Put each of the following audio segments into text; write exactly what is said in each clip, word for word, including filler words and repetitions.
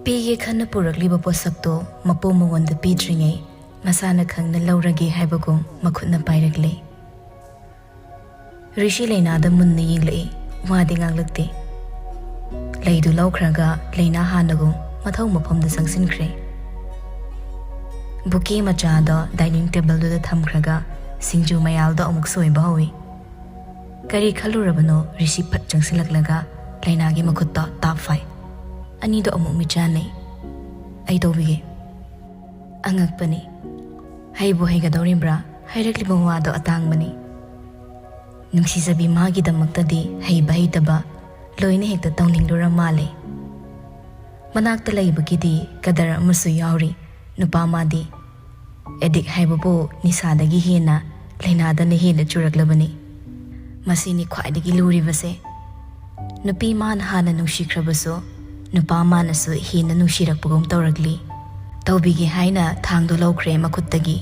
ꯄꯤꯒꯦ ꯈꯟꯅ ꯄꯨꯔꯛꯂꯤꯕ ꯄꯣꯠꯁꯛꯇꯣ ꯃꯄꯨ ꯃꯉꯣꯟꯗ ꯄꯤꯗ꯭ꯔꯤꯉꯩ ꯃꯁꯥꯅ ꯈꯪꯅ ꯂꯧꯔꯒꯦ ꯍꯥꯏꯕꯒꯨꯝ ꯃꯈꯨꯠꯅ ꯄꯥꯏꯔꯛꯂꯦ꯫ ꯔꯤꯁꯤ ꯂꯩꯅꯥꯗ ꯃꯨꯟꯅ ꯌꯦꯡꯂꯛꯏ꯫ ꯋꯥꯗꯤ ꯉꯥꯡꯂꯛꯇꯦ꯫ ꯂꯩꯗꯨ ꯂꯧꯈ꯭ꯔꯒ ꯂꯩꯅꯥ ꯍꯥꯟꯅꯒꯨꯝ ꯃꯊꯧ ꯃꯐꯝꯗ ꯆꯪꯁꯤꯟꯈ꯭ꯔꯦ꯫ ꯕꯨꯀꯦ ꯃꯆꯥꯗꯣ ꯗꯥꯏꯅꯤꯡ ꯇꯦꯕꯜꯗꯨꯗ ꯊꯝꯈ꯭ꯔꯒ ꯁꯤꯡꯖꯨ ꯃꯌꯥꯜꯗꯣ ꯑꯃꯨꯛ ꯁꯣꯏꯕ ꯍꯧꯏ꯫ ꯀꯔꯤ ꯈꯜꯂꯨꯔꯕꯅꯣ ꯔꯤꯁꯤ ꯐꯠ ꯆꯪꯁꯤꯜꯂꯛꯂꯒ ꯂꯩꯅꯥꯒꯤ ꯃꯈꯨꯠꯇꯣ ꯇꯥꯞ ꯐꯥꯏ꯫ ꯑꯅꯤꯗꯣ ꯑꯃꯨꯛ ꯃꯤꯠ ꯆꯥꯟꯅꯩ꯫ "ꯑꯩ ꯇꯧꯕꯤꯒꯦ꯫" ꯑꯉꯛꯄꯅꯤ꯫ ꯍꯩꯕꯨ ꯍꯩꯒꯗꯧꯔꯤꯕ꯭ꯔꯥ? ꯍꯥꯏꯔꯛꯂꯤꯕ ꯋꯥꯗꯣ ꯑꯇꯥꯡꯕꯅꯤ꯫ ꯅꯨꯡꯁꯤꯖꯕꯤ ꯃꯥꯒꯤꯗꯃꯛꯇꯗꯤ ꯍꯩꯕ ꯍꯩꯇꯕ ꯂꯣꯏꯅ ꯍꯦꯛꯇ ꯇꯧꯅꯤꯡꯂꯨꯔ ꯃꯥꯜꯂꯦ꯫ ꯃꯅꯥꯛꯇ ꯂꯩꯕꯒꯤꯗꯤ ꯀꯗꯔ ꯑꯃꯁꯨ ꯌꯥꯎꯔꯤ꯫ ꯅꯨꯄꯥ ꯃꯥꯗꯤ ꯑꯦꯗꯤꯛ ꯍꯥꯏꯕꯕꯨ ꯅꯤꯁꯥꯗꯒꯤ ꯍꯦꯟꯅ ꯂꯥꯏꯅꯥꯗꯅ ꯍꯦꯟꯅ ꯆꯨꯔꯛꯂꯕꯅꯤ꯫ ꯃꯁꯤꯅꯤ ꯈ꯭ꯋꯥꯏꯗꯒꯤ ꯂꯨꯔꯤꯕꯁꯦ꯫ ꯅꯨꯄꯤ ꯃꯥꯅ ꯍꯥꯟꯅ ꯅꯨꯡꯁꯤꯈ꯭ꯔꯕꯁꯨ ꯅꯨꯄꯥ ꯃꯥꯅꯁꯨ ꯍꯦꯟꯅ ꯅꯨꯡꯁꯤꯔꯛꯄꯒꯨꯝ ꯇꯧꯔꯛꯂꯤ꯫ ꯇꯧꯕꯤꯒꯦ ꯍꯥꯏꯅ ꯊꯥꯡꯗꯣ ꯂꯧꯈ꯭ꯔꯦ ꯃꯈꯨꯠꯇꯒꯤ꯫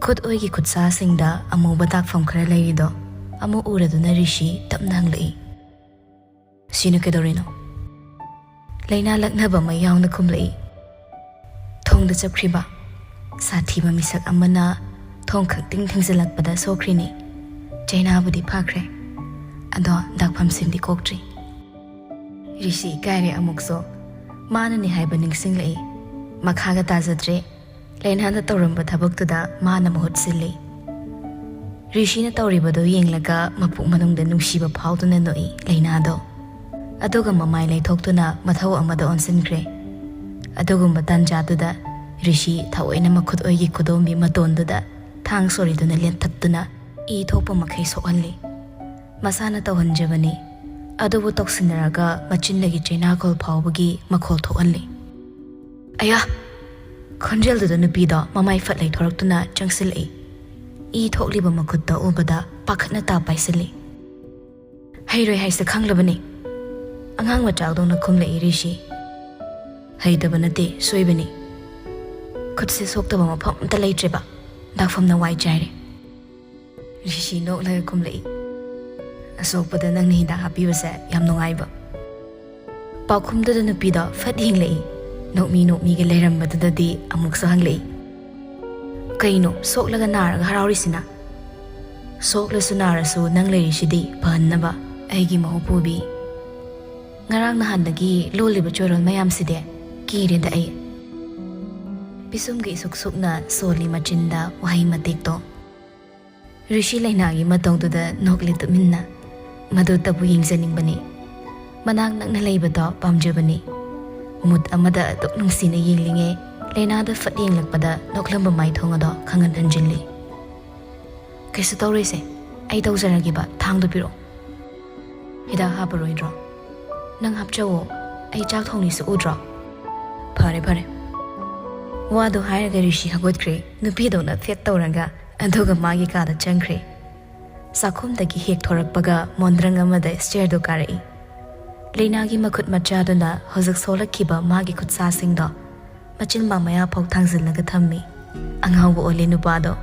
ꯈꯨꯠ ꯑꯣꯏꯒꯤ ꯈꯨꯠꯁꯥꯁꯤꯡꯗ ꯑꯃꯨꯕ ꯗꯥꯛꯐꯝ ꯈꯔ ꯂꯩꯔꯤꯗꯣ ꯑꯃꯨꯛ ꯎꯔꯗꯨꯅ ꯔꯤꯁꯤ ꯇꯞꯅ ꯍꯪꯂꯛꯏ, "ꯁꯤꯅ ꯀꯩꯗꯧꯔꯤꯅꯣ?" ꯂꯩꯅꯥ ꯂꯛꯅꯕ ꯑꯃ ꯌꯥꯎꯅ ꯈꯨꯝꯂꯛꯏ꯫ "ꯊꯣꯡꯗ ꯆꯞꯈ꯭ꯔꯤꯕ ꯁꯥꯊꯤꯕ ꯃꯤꯁꯛ ꯑꯃꯅ ꯊꯣꯡ ꯈꯛꯇꯤꯡ ꯊꯤꯡꯖꯤꯜꯂꯛꯄꯗ ꯁꯣꯛꯈ꯭ꯔꯤꯅꯤ꯫ ꯆꯩꯅꯥꯕꯨꯗꯤ ꯐꯈ꯭ꯔꯦ, ꯑꯗꯣ ꯗꯥꯛꯐꯝꯁꯤꯡꯗꯤ ꯀꯣꯛꯇ꯭ꯔꯤ꯫" ꯔꯤꯁꯤ ꯏꯀꯥꯏꯔꯦ ꯑꯃꯨꯛꯁꯨ꯫ ꯃꯥꯅꯅꯤ ꯍꯥꯏꯕ ꯅꯤꯡꯁꯤꯡꯂꯛꯏ꯫ ꯃꯈꯥꯒ ꯇꯥꯖꯗ꯭ꯔꯦ꯫ ꯂꯩꯅꯥꯅ ꯇꯧꯔꯝꯕ ꯊꯕꯛꯇꯨꯗ ꯃꯥꯅ ꯃꯍꯨꯠ ꯁꯤꯜꯂꯤ꯫ ꯔꯤꯁꯤꯅ ꯇꯧꯔꯤꯕꯗꯨ ꯌꯦꯡꯂꯒ ꯃꯄꯨꯛ ꯃꯅꯨꯡꯗ ꯅꯨꯡꯁꯤꯕ ꯐꯥꯎꯗꯨꯅ ꯅꯣꯛꯏ ꯂꯩꯅꯥꯗꯣ꯫ ꯑꯗꯨꯒ ꯃꯃꯥꯏ ꯂꯩꯊꯣꯛꯇꯨꯅ ꯃꯊꯧ ꯑꯃꯗ ꯑꯣꯟꯁꯤꯟꯈ꯭ꯔꯦ꯫ ꯑꯗꯨꯒꯨꯝꯕ ꯇꯥꯟꯖꯥꯗꯨꯗ ꯔꯤꯁꯤ ꯊꯑꯣꯏꯅ ꯃꯈꯨꯠ ꯑꯣꯏꯒꯤ ꯈꯨꯗꯣꯝꯕꯤ ꯃꯇꯣꯟꯗꯨꯗ ꯊꯥꯡ ꯁꯣꯔꯤꯗꯨꯅ ꯂꯦꯟꯊꯠꯇꯨꯅ ꯏ ꯊꯣꯛꯄ ꯃꯈꯩ ꯁꯣꯛꯍꯜꯂꯤ꯫ ꯃꯁꯥꯅ ꯇꯧꯍꯟꯖꯕꯅꯤ꯫ ꯑꯗꯨꯕꯨ ꯇꯧꯁꯤꯟꯅꯔꯒ ꯃꯆꯤꯟꯗꯒꯤ ꯆꯩꯅꯥꯈꯣꯜ ꯐꯥꯎꯕꯒꯤ ꯃꯈꯣꯜ ꯊꯣꯛꯍꯜꯂꯤ꯫ "ꯑꯌꯥ!" ꯈꯣꯟꯖꯦꯜꯗꯨꯗ ꯅꯨꯄꯤꯗꯣ ꯃꯃꯥꯏ ꯐꯠ ꯂꯩꯊꯣꯔꯛꯇꯨꯅ ꯆꯪꯁꯤꯜꯂꯛꯏ꯫ ꯏ ꯊꯣꯛꯂꯤꯕ ꯃꯈꯨꯠꯇ ꯎꯕꯗ ꯄꯥꯈꯠꯅ ꯇꯥꯞ ꯄꯥꯏꯁꯤꯜꯂꯤ꯫ "ꯍꯩꯔꯣꯏ ꯍꯥꯏꯁꯦ ꯈꯪꯂꯕꯅꯤ꯫" ꯑꯉꯥꯡ ꯃꯆꯥꯗꯧꯅ ꯈꯨꯝꯂꯛꯏ ꯔꯤꯁꯤ꯫ "ꯍꯩꯇꯕ ꯅꯠꯇꯦ, ꯁꯣꯏꯕꯅꯤ꯫ ꯈꯨꯠꯁꯦ ꯁꯣꯛꯇꯕ ꯃꯐꯝ ꯑꯝꯇ ꯂꯩꯇ꯭ꯔꯦꯕ꯫ ꯗꯥꯛꯐꯝꯅ ꯋꯥꯏ ꯆꯥꯏꯔꯦ꯫" ꯔꯤꯁꯤ ꯅꯣꯛꯂꯒ ꯈꯨꯝꯂꯛꯏ꯫ "ꯑꯁꯣꯛꯄꯗ ꯅꯪꯅ ꯍꯤꯗꯥꯛ ꯍꯥꯞꯄꯤꯕꯁꯦ ꯌꯥꯝ ꯅꯨꯡꯉꯥꯏꯕ꯫" ꯄꯥꯎꯈꯨꯝꯗꯨꯗ ꯅꯨꯄꯤꯗꯣ ꯐꯠ ꯌꯦꯡꯂꯛꯏ꯫ ꯅꯣꯛꯃꯤ ꯅꯣꯛꯃꯤꯒ ꯂꯩꯔꯝꯕꯗꯨꯗꯗꯤ ꯑꯃꯨꯛꯁꯨ ꯍꯪꯂꯛꯏ, "ꯀꯩꯅꯣ ꯁꯣꯛꯂꯒ ꯅꯥꯔꯒ ꯍꯔꯥꯎꯔꯤꯁꯤꯅ?" "ꯁꯣꯛꯂꯁꯨ ꯅꯥꯔꯁꯨ ꯅꯪ ꯂꯩꯔꯤꯁꯤꯗꯤ ꯐꯍꯟꯅꯕ, ꯑꯩꯒꯤ ꯃꯍꯨ ꯄꯨꯕꯤ꯫ ꯉꯔꯥꯡ ꯅꯍꯥꯟꯗꯒꯤ ꯂꯣꯜꯂꯤꯕ ꯆꯣꯏꯔꯣꯜ ꯃꯌꯥꯝꯁꯤꯗꯤ ꯀꯤꯔꯦꯗ ꯑꯩ꯫" ꯄꯤꯁꯨꯝꯒ ꯏꯁꯨꯛ ꯁꯨꯛꯅ ꯁꯣꯜꯂꯤ ꯃꯆꯤꯟꯗ ꯋꯥꯍꯩ ꯃꯇꯦꯛꯇꯣ꯫ ꯔꯤꯁꯤ ꯂꯩꯅꯥꯒꯤ ꯃꯇꯧꯗꯨꯗ ꯅꯣꯛꯂꯤ ꯇꯨꯃꯤꯟꯅ꯫ ꯃꯗꯨꯇꯕꯨ ꯌꯦꯡꯖꯅꯤꯡꯕꯅꯤ꯫ ꯃꯅꯥꯛ ꯅꯛꯅ ꯂꯩꯕꯗꯣ ꯄꯥꯝꯖꯕꯅꯤ꯫ ꯃꯨꯠ ꯑꯃꯗ ꯑꯗꯨꯛ ꯅꯨꯡꯁꯤꯅ ꯌꯦꯡꯂꯤꯉꯩ, ꯂꯩꯅꯥꯗ ꯐꯠ ꯌꯦꯡꯂꯛꯄꯗ ꯅꯣꯛꯂꯝꯕ ꯃꯥꯏꯊꯣꯡ ꯑꯗꯣ ꯈꯪꯍꯟ ꯍꯟꯖꯤꯜꯂꯤ꯫ "ꯀꯩꯁꯨ ꯇꯧꯔꯣꯏꯁꯦ, ꯑꯩ ꯇꯧꯖꯔꯒꯦꯕ, ꯊꯥꯡꯗꯣ ꯄꯤꯔꯛꯑꯣ꯫" "ꯍꯤꯗꯥꯛ ꯍꯥꯞꯄꯔꯣꯏꯗ꯭ꯔꯣ?" "ꯅꯪ ꯍꯥꯞꯆꯧꯋꯣ, ꯑꯩ ꯆꯥꯛ ꯊꯣꯡꯂꯤꯁꯤ ꯎꯗ꯭ꯔꯣ?" "ꯐꯔꯦ, ꯐꯔꯦ꯫" ꯋꯥꯗꯣ ꯍꯥꯏꯔꯒ ꯔꯤꯁꯤ ꯍꯧꯒꯠꯈ꯭ꯔꯦ, ꯅꯨꯄꯤꯗꯧꯅ ꯐꯦꯠ ꯇꯧꯔꯒ, ꯑꯗꯨꯒ ꯃꯥꯒꯤ ꯀꯥꯗ ꯆꯪꯈ꯭ꯔꯦ꯫ ꯆꯥꯛꯈꯨꯝꯗꯒꯤ ꯍꯦꯛ ꯊꯣꯔꯛꯄꯒ ꯃꯣꯟꯗ꯭ꯔꯪ ꯑꯃꯗ ꯁ꯭ꯇꯦꯌꯔꯗꯣ ꯀꯥꯔꯛꯏ꯫ ꯂꯩꯅꯥꯒꯤ ꯃꯈꯨꯠ ꯃꯆꯥꯗꯨꯅ ꯍꯧꯖꯤꯛ ꯁꯣꯛꯂꯛꯈꯤꯕ ꯃꯥꯒꯤ ꯈꯨꯠꯁꯥꯁꯤꯡꯗꯣ ꯃꯆꯤꯟ ꯃꯌꯥ ꯐꯥꯎ ꯊꯥꯡꯖꯤꯜꯂꯒ ꯊꯝꯃꯤ꯫ ꯑꯉꯥꯎꯕ ꯑꯣꯜꯂꯦ ꯅꯨꯄꯥꯗꯣ꯫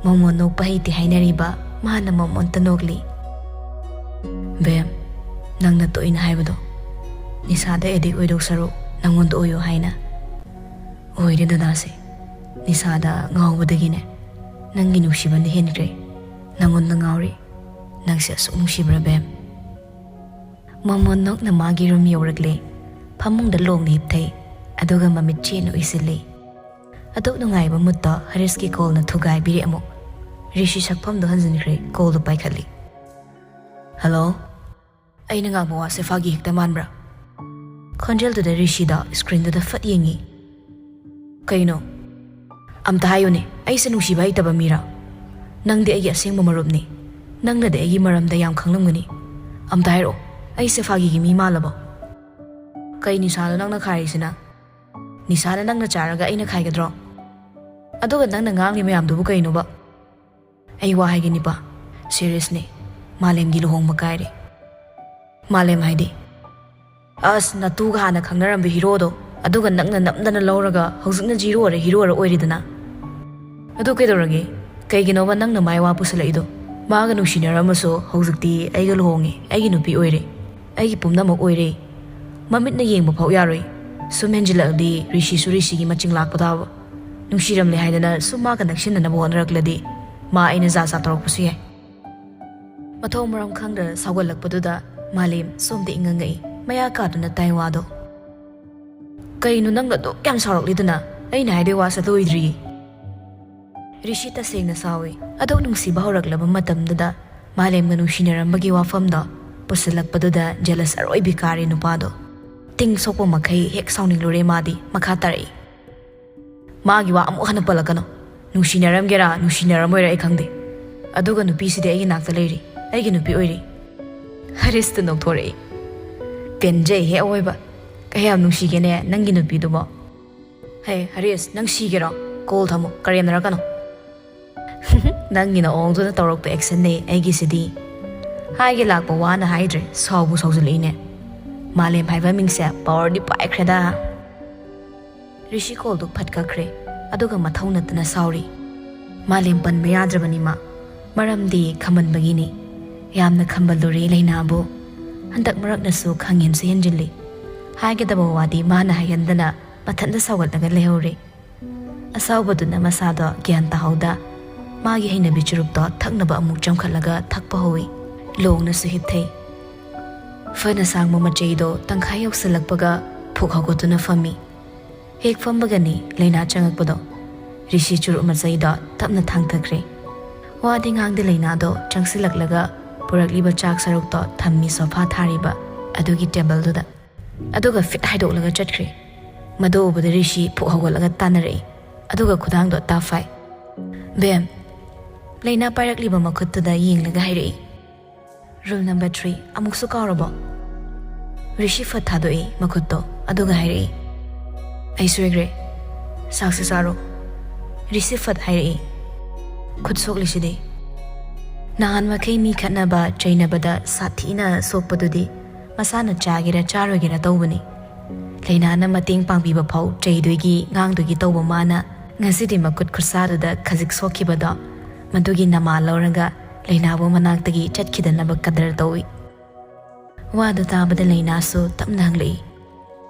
ꯃꯣꯃꯣꯟ ꯅꯣꯛꯄ ꯍꯩꯇꯦ ꯍꯥꯏꯅꯔꯤꯕ ꯃꯥꯅ ꯃꯣꯃꯣꯟꯇ ꯅꯣꯛꯂꯤ꯫ "ꯕꯦꯝ, ꯅꯪꯅ ꯇꯣꯏꯅ ꯍꯥꯏꯕꯗꯣ, ꯅꯤꯁꯥꯗ ꯑꯦꯗꯤꯛ ꯑꯣꯏꯗꯧ ꯁꯔꯨꯛ ꯅꯪꯉꯣꯟꯗ ꯑꯣꯏꯌꯣ ꯍꯥꯏꯅ꯫ ꯑꯣꯏꯔꯦ ꯗꯗꯥꯁꯦ, ꯅꯤꯁꯥꯗ ꯉꯥꯎꯕꯗꯒꯤꯅꯦ ꯅꯪꯒꯤ ꯅꯨꯡꯁꯤꯕꯅ ꯍꯦꯟꯈ꯭ꯔꯦ꯫ ꯅꯪꯉꯣꯟꯗ ꯉꯥꯎꯔꯤ꯫ ꯅꯪꯁꯦ ꯑꯁꯨꯛ ꯅꯨꯡꯁꯤꯕ꯭ꯔꯥ ꯕꯦꯝ?" ꯃꯣꯃꯣꯟ ꯅꯣꯛꯅ ꯃꯥꯒꯤ ꯔꯨꯝ ꯌꯧꯔꯛꯂꯦ꯫ ꯐꯃꯨꯡꯗ ꯂꯣꯡꯅ ꯍꯤꯞꯊꯩ꯫ ꯑꯗꯨꯒ ꯃꯃꯤꯠ ꯆꯦꯠꯅ ꯎꯏꯁꯤꯜꯂꯤ꯫ ꯑꯗꯨꯛ ꯅꯨꯡꯉꯥꯏꯕ ꯃꯨꯠꯇꯣ ꯍꯔꯤꯁꯀꯤ ꯀꯣꯜꯅ ꯊꯨꯒꯥꯏꯕꯤꯔꯦ ꯑꯃꯨꯛ꯫ ꯔꯤꯁꯤ ꯁꯛꯐꯝꯗꯣ ꯍꯟꯖꯤꯟꯈ꯭ꯔꯦ, ꯀꯣꯜꯗꯣ ꯄꯥꯏꯈꯠꯂꯤ꯫ "ꯍꯜꯂꯣ?" "ꯑꯩꯅ ꯉꯥꯡꯕ ꯋꯥꯁꯦ ꯐꯥꯒꯤ ꯍꯦꯛꯇ ꯃꯥꯟꯕ꯭ꯔꯥ?" ꯈꯣꯟꯖꯦꯜꯗꯨꯗ ꯔꯤꯁꯤꯗꯣ ꯁ꯭ꯀ꯭ꯔꯤꯟꯗꯨꯗ ꯐꯠ ꯌꯦꯡꯉꯤ꯫ "ꯀꯩꯅꯣ? ꯑꯝꯇ ꯍꯥꯏꯌꯨꯅꯦ, ꯑꯩꯁꯦ ꯅꯨꯡꯁꯤꯕ ꯍꯩꯇꯕ ꯃꯤꯔꯥ? ꯅꯪꯗꯤ ꯑꯩꯒꯤ ꯑꯁꯦꯡꯕ ꯃꯔꯨꯞꯅꯤ꯫ ꯅꯪꯅꯗꯤ ꯑꯩꯒꯤ ꯃꯔꯝꯗ ꯌꯥꯝ ꯈꯪꯂꯝꯒꯅꯤ꯫ ꯑꯝꯇ ꯍꯥꯏꯔꯛꯑꯣ, ꯑꯩꯁꯦ ꯐꯥꯒꯤꯒꯤ ꯃꯤ ꯃꯥꯜꯂꯕꯣ?" "ꯀꯩ ꯅꯤꯁꯥꯅꯣ ꯅꯪꯅ ꯈꯥꯏꯔꯤꯁꯤꯅ? ꯅꯤꯁꯥꯅ ꯅꯪꯅ ꯆꯥꯔꯒ ꯑꯩꯅ ꯈꯥꯏꯒꯗ꯭ꯔꯣ? ꯑꯗꯨꯒ ꯅꯪꯅ ꯉꯥꯡꯂꯤ ꯃꯌꯥꯝꯗꯨꯕꯨ ꯀꯩꯅꯣꯕ?" "ꯑꯩ ꯋꯥ ꯍꯥꯏꯒꯦ ꯅꯤꯄꯥ, ꯁꯤꯔꯤꯌꯁꯅꯦ꯫ ꯃꯥꯂꯦꯝꯒꯤ ꯂꯨꯍꯣꯡꯕ ꯀꯥꯏꯔꯦ꯫" "ꯃꯥꯂꯦꯝ ꯍꯥꯏꯗꯤ?" "ꯑꯁ, ꯅꯇꯨꯒ ꯍꯥꯟꯅ ꯈꯪꯅꯔꯝꯕ ꯍꯤꯔꯣꯗꯣ, ꯑꯗꯨꯒ ꯅꯪꯅ ꯅꯝꯗꯅ ꯂꯧꯔꯒ ꯍꯧꯖꯤꯛꯅ ꯖꯤꯔꯣꯔ ꯍꯤꯔꯣꯔ ꯑꯣꯏꯔꯤꯗꯅ꯫ ꯑꯗꯨ ꯀꯩꯗꯧꯔꯒꯦ? ꯀꯩꯒꯤꯅꯣꯕ ꯅꯪꯅ ꯃꯥꯏ ꯋꯥ ꯄꯨꯁꯜꯂꯛꯏꯗꯣ? ꯃꯥꯒ ꯅꯨꯡꯁꯤꯅꯔꯝꯃꯁꯨ ꯍꯧꯖꯤꯛꯇꯤ ꯑꯩꯒ ꯂꯨꯍꯣꯡꯉꯦ, ꯑꯩꯒꯤ ꯅꯨꯄꯤ ꯑꯣꯏꯔꯦ, ꯑꯩꯒꯤ ꯄꯨꯝꯅꯃꯛ ꯑꯣꯏꯔꯦ꯫ ꯃꯃꯤꯠꯅ ꯌꯦꯡꯕ ꯐꯥꯎ ꯌꯥꯔꯣꯏ꯫ ꯁꯨꯝ ꯍꯦꯟꯖꯤꯜꯂꯛꯑꯗꯤ ꯔꯤꯁꯤꯁꯨ ꯔꯤꯁꯤꯒꯤ ꯃꯆꯤꯡ ꯂꯥꯛꯄ ꯇꯥꯕ꯫ ꯅꯨꯡꯁꯤꯔꯝꯂꯦ ꯍꯥꯏꯗꯅ ꯁꯨꯝ ꯃꯥꯒ ꯅꯛꯁꯤꯟꯅꯅꯕ ꯍꯣꯠꯅꯔꯛꯂꯗꯤ ꯃꯥ ꯑꯩꯅ ꯖꯥꯠ ꯖꯥꯠ ꯇꯧꯔꯛꯄꯁꯨ ꯌꯥꯏ꯫ ꯃꯊꯣꯡ ꯃꯔꯝ ꯈꯪꯗ꯭ꯔ ꯁꯥꯎꯒꯠꯂꯛꯄꯗꯨꯗ ꯃꯥꯂꯦꯝ ꯁꯣꯝꯗ ꯏꯉꯪꯉꯛꯏ꯫ ꯃꯌꯥ ꯀꯥꯗꯨꯅ ꯇꯥꯏ ꯋꯥꯗꯣ꯫ "ꯀꯩꯅꯣ ꯅꯪꯅ ꯑꯗꯨꯛ ꯌꯥꯝ ꯁꯥꯎꯔꯛꯂꯤꯗꯨꯅ? ꯑꯩꯅ ꯍꯥꯏꯗꯣꯏ ꯋꯥꯁꯦ ꯂꯣꯏꯗ꯭ꯔꯤꯌꯦ꯫" ꯔꯤꯁꯤ ꯇꯁꯦꯡꯅ ꯁꯥꯎꯏ꯫ ꯑꯗꯨꯛ ꯅꯨꯡꯁꯤꯕ ꯍꯧꯔꯛꯂꯕ ꯃꯇꯝꯗꯨꯗ ꯃꯥꯂꯦꯝꯒ ꯅꯨꯡꯁꯤꯅꯔꯝꯕꯒꯤ ꯋꯥꯐꯝꯗꯣ ꯄꯨꯁꯤꯜꯂꯛꯄꯗꯨꯗ ꯖꯦꯂꯁ ꯑꯔꯣꯏꯕꯤ ꯀꯥꯔꯦ ꯅꯨꯄꯥꯗꯣ꯫ ꯇꯤꯡ ꯁꯣꯛꯄ ꯃꯈꯩ ꯍꯦꯛ ꯁꯥꯎꯅꯤꯡꯂꯨꯔꯦ ꯃꯥꯗꯤ꯫ ꯃꯈꯥ ꯇꯥꯔꯛꯏ꯫ "ꯃꯥꯒꯤ ꯋꯥ ꯑꯃꯨꯛ ꯍꯟꯅ ꯄꯜꯂꯛꯀꯅꯨ꯫ ꯅꯨꯡꯁꯤꯅꯔꯝꯒꯦꯔꯥ ꯅꯨꯡꯁꯤꯅꯔꯝꯃꯣꯏꯔꯥ ꯑꯩ ꯈꯪꯗꯦ꯫ ꯑꯗꯨꯒ ꯅꯨꯄꯤꯁꯤꯗꯤ ꯑꯩꯒꯤ ꯅꯥꯛꯇ ꯂꯩꯔꯤ, ꯑꯩꯒꯤ ꯅꯨꯄꯤ ꯑꯣꯏꯔꯤ꯫" ꯍꯔꯤꯁꯇ ꯅꯣꯛꯊꯣꯔꯛꯏ꯫ "ꯄꯦꯟꯖꯩꯍꯦ ꯑꯋꯣꯏꯕ꯫ ꯀꯌꯥꯝ ꯅꯨꯡꯁꯤꯒꯦꯅꯦ ꯅꯪꯒꯤ ꯅꯨꯄꯤꯗꯨꯕꯣ꯫ ꯍꯦ ꯍꯔꯤꯁ, ꯅꯪ ꯁꯤꯒꯦꯔꯣ? ꯀꯣꯜ ꯊꯝꯃꯣ, ꯀꯔꯦꯝꯅꯔꯛꯀꯅꯣ꯫" "ꯅꯪꯒꯤ ꯅꯑꯣꯡꯗꯨꯅ ꯇꯧꯔꯛꯄ ꯑꯦꯛꯁꯟꯅꯦ ꯑꯩꯒꯤꯁꯤꯗꯤ꯫" ꯍꯥꯏꯒꯦ ꯂꯥꯛꯄ ꯋꯥꯅ ꯍꯥꯏꯗ꯭ꯔꯦ, ꯁꯥꯎꯕꯨ ꯁꯥꯎꯖꯤꯜꯂꯛꯏꯅꯦ꯫ ꯃꯥꯂꯦꯝ ꯍꯥꯏꯕ ꯃꯤꯡꯁꯦ ꯄꯋꯥꯔꯗꯤ ꯄꯥꯏꯈ꯭ꯔꯦꯗ꯫ ꯔꯤꯁꯤ ꯀꯣꯜꯗꯨ ꯐꯠ ꯀꯛꯈ꯭ꯔꯦ, ꯑꯗꯨꯒ ꯃꯊꯧ ꯅꯠꯇꯅ ꯁꯥꯎꯔꯤ꯫ ꯃꯥꯂꯦꯝ ꯄꯟꯕ ꯌꯥꯗ꯭ꯔꯕꯅꯤ ꯃꯥ, ꯃꯔꯝꯗꯤ ꯈꯝꯕꯟꯕꯒꯤꯅꯤ꯫ ꯌꯥꯝꯅ ꯈꯝꯕꯜꯂꯨꯔꯦ ꯂꯩꯅꯥꯕꯨ꯫ ꯍꯟꯗꯛ ꯃꯔꯛꯅꯁꯨ ꯈꯪꯍꯦꯟꯁꯨ ꯍꯦꯟꯖꯤꯜꯂꯤ꯫ ꯍꯥꯏꯒꯗꯕ ꯋꯥꯗꯤ ꯃꯥꯅ ꯍꯥꯏꯒꯟꯗꯅ ꯃꯊꯟꯇ ꯁꯥꯎꯒꯠꯂꯒ ꯂꯩꯍꯧꯔꯦ꯫ ꯑꯁꯥꯎꯕꯗꯨꯅ ꯃꯁꯥꯗꯣ ꯒ꯭ꯌꯥꯟ ꯇꯥꯍꯧꯗ ꯃꯥꯒꯤ ꯍꯩꯅꯕꯤ ꯆꯨꯔꯨꯞꯇꯣ ꯊꯛꯅꯕ ꯑꯃꯨꯛ ꯆꯪꯈꯠꯂꯒ ꯊꯛꯄ ꯍꯧꯏ꯫ ꯂꯣꯡꯅꯁꯨ ꯍꯤꯞꯊꯩ꯫ ꯐꯅ ꯁꯥꯡꯕ ꯃꯆꯩꯗꯣ ꯇꯪꯈꯥꯏ ꯌꯧꯁꯤꯜꯂꯛꯄꯒ ꯐꯨꯛ ꯍꯧꯒꯠꯇꯨꯅ ꯐꯝꯃꯤ꯫ ꯍꯦꯛ ꯐꯝꯕꯒꯅꯤ ꯂꯩꯅꯥ ꯆꯪꯉꯛꯄꯗꯣ꯫ ꯔꯤꯁꯤ ꯆꯨꯔꯨꯞ ꯃꯆꯩꯗꯣ ꯇꯞꯅ ꯊꯥꯡꯊꯈ꯭ꯔꯦ꯫ ꯋꯥꯗꯤ ꯉꯥꯡꯗꯦ ꯂꯩꯅꯥꯗꯣ ꯆꯪꯁꯤꯜꯂꯛꯂꯒ ꯄꯨꯔꯛꯂꯤꯕ ꯆꯥꯛ ꯁꯔꯨꯛꯇꯣ ꯊꯝꯃꯤ ꯁꯣꯐꯥ ꯊꯥꯔꯤꯕ ꯑꯗꯨꯒꯤ ꯇꯦꯕꯜꯗꯨꯗ꯫ ꯑꯗꯨꯒ ꯐꯤꯠ ꯍꯥꯏꯗꯣꯛꯂꯒ ꯆꯠꯈ꯭ꯔꯦ꯫ ꯃꯗꯨ ꯎꯕꯗ ꯔꯤꯁꯤ ꯐꯨꯛ ꯍꯧꯒꯠꯂꯒ ꯇꯥꯟꯅꯔꯛꯏ꯫ ꯑꯗꯨꯒ ꯈꯨꯗꯥꯡꯗꯣ ꯇꯥꯐꯥꯏ꯫ "ꯕꯦꯝ꯫" ꯂꯩꯅꯥ ꯄꯥꯏꯔꯛꯂꯤꯕ ꯃꯈꯨꯠꯇꯨꯗ ꯌꯦꯡꯂꯒ ꯍꯥꯏꯔꯛꯏ꯫ "Rule number three, ꯑꯃꯨꯛꯁꯨ ꯀꯥꯎꯔꯕꯣ?" ꯔꯤꯁꯤ ꯐꯠ ꯊꯥꯗꯣꯛꯏ ꯃꯈꯨꯠꯇꯣ, ꯑꯗꯨꯒ ꯍꯥꯏꯔꯛꯏ꯫ "ꯑꯩ ꯁꯣꯏꯈ꯭ꯔꯦ, ꯆꯥꯛꯁꯤ ꯆꯥꯔꯣ꯫" ꯔꯤꯁꯤ ꯐꯠ ꯍꯥꯏꯔꯛꯏ꯫ "ꯈꯨꯠ ꯁꯣꯛꯂꯤꯁꯤꯗꯤ?" ꯅꯍꯥꯟ ꯃꯈꯩ ꯃꯤ ꯈꯠꯅꯕ ꯆꯩꯅꯕꯗ ꯁꯥꯊꯤꯅ ꯁꯣꯛꯄꯗꯨꯗꯤ ꯃꯁꯥꯅ ꯆꯥꯒꯦꯔꯥ ꯆꯥꯔꯣꯏꯒꯦꯔꯥ ꯇꯧꯕꯅꯤ꯫ ꯂꯩꯅꯥꯅ ꯃꯇꯦꯡ ꯄꯥꯡꯕꯤꯕ ꯐꯥꯎ ꯆꯩꯗꯣꯏꯒꯤ ꯉꯥꯡꯗꯣꯏꯒꯤ ꯇꯧꯕ ꯃꯥꯅ ꯉꯁꯤꯗꯤ ꯃꯈꯨꯠ ꯈꯨꯠꯁꯥꯗꯨꯗ ꯈꯖꯤꯛ ꯁꯣꯛꯈꯤꯕꯗꯣ ꯃꯗꯨꯒꯤ ꯅꯃꯥ ꯂꯧꯔꯒ ꯂꯩꯅꯥꯕꯨ ꯃꯅꯥꯛꯇꯒꯤ ꯆꯠꯈꯤꯗꯅꯕ ꯀꯗꯔ ꯇꯧꯏ꯫ ꯋꯥꯗꯨ ꯇꯥꯕꯗ ꯂꯩꯅꯥꯁꯨ ꯇꯞꯅ ꯍꯪꯂꯛꯏ,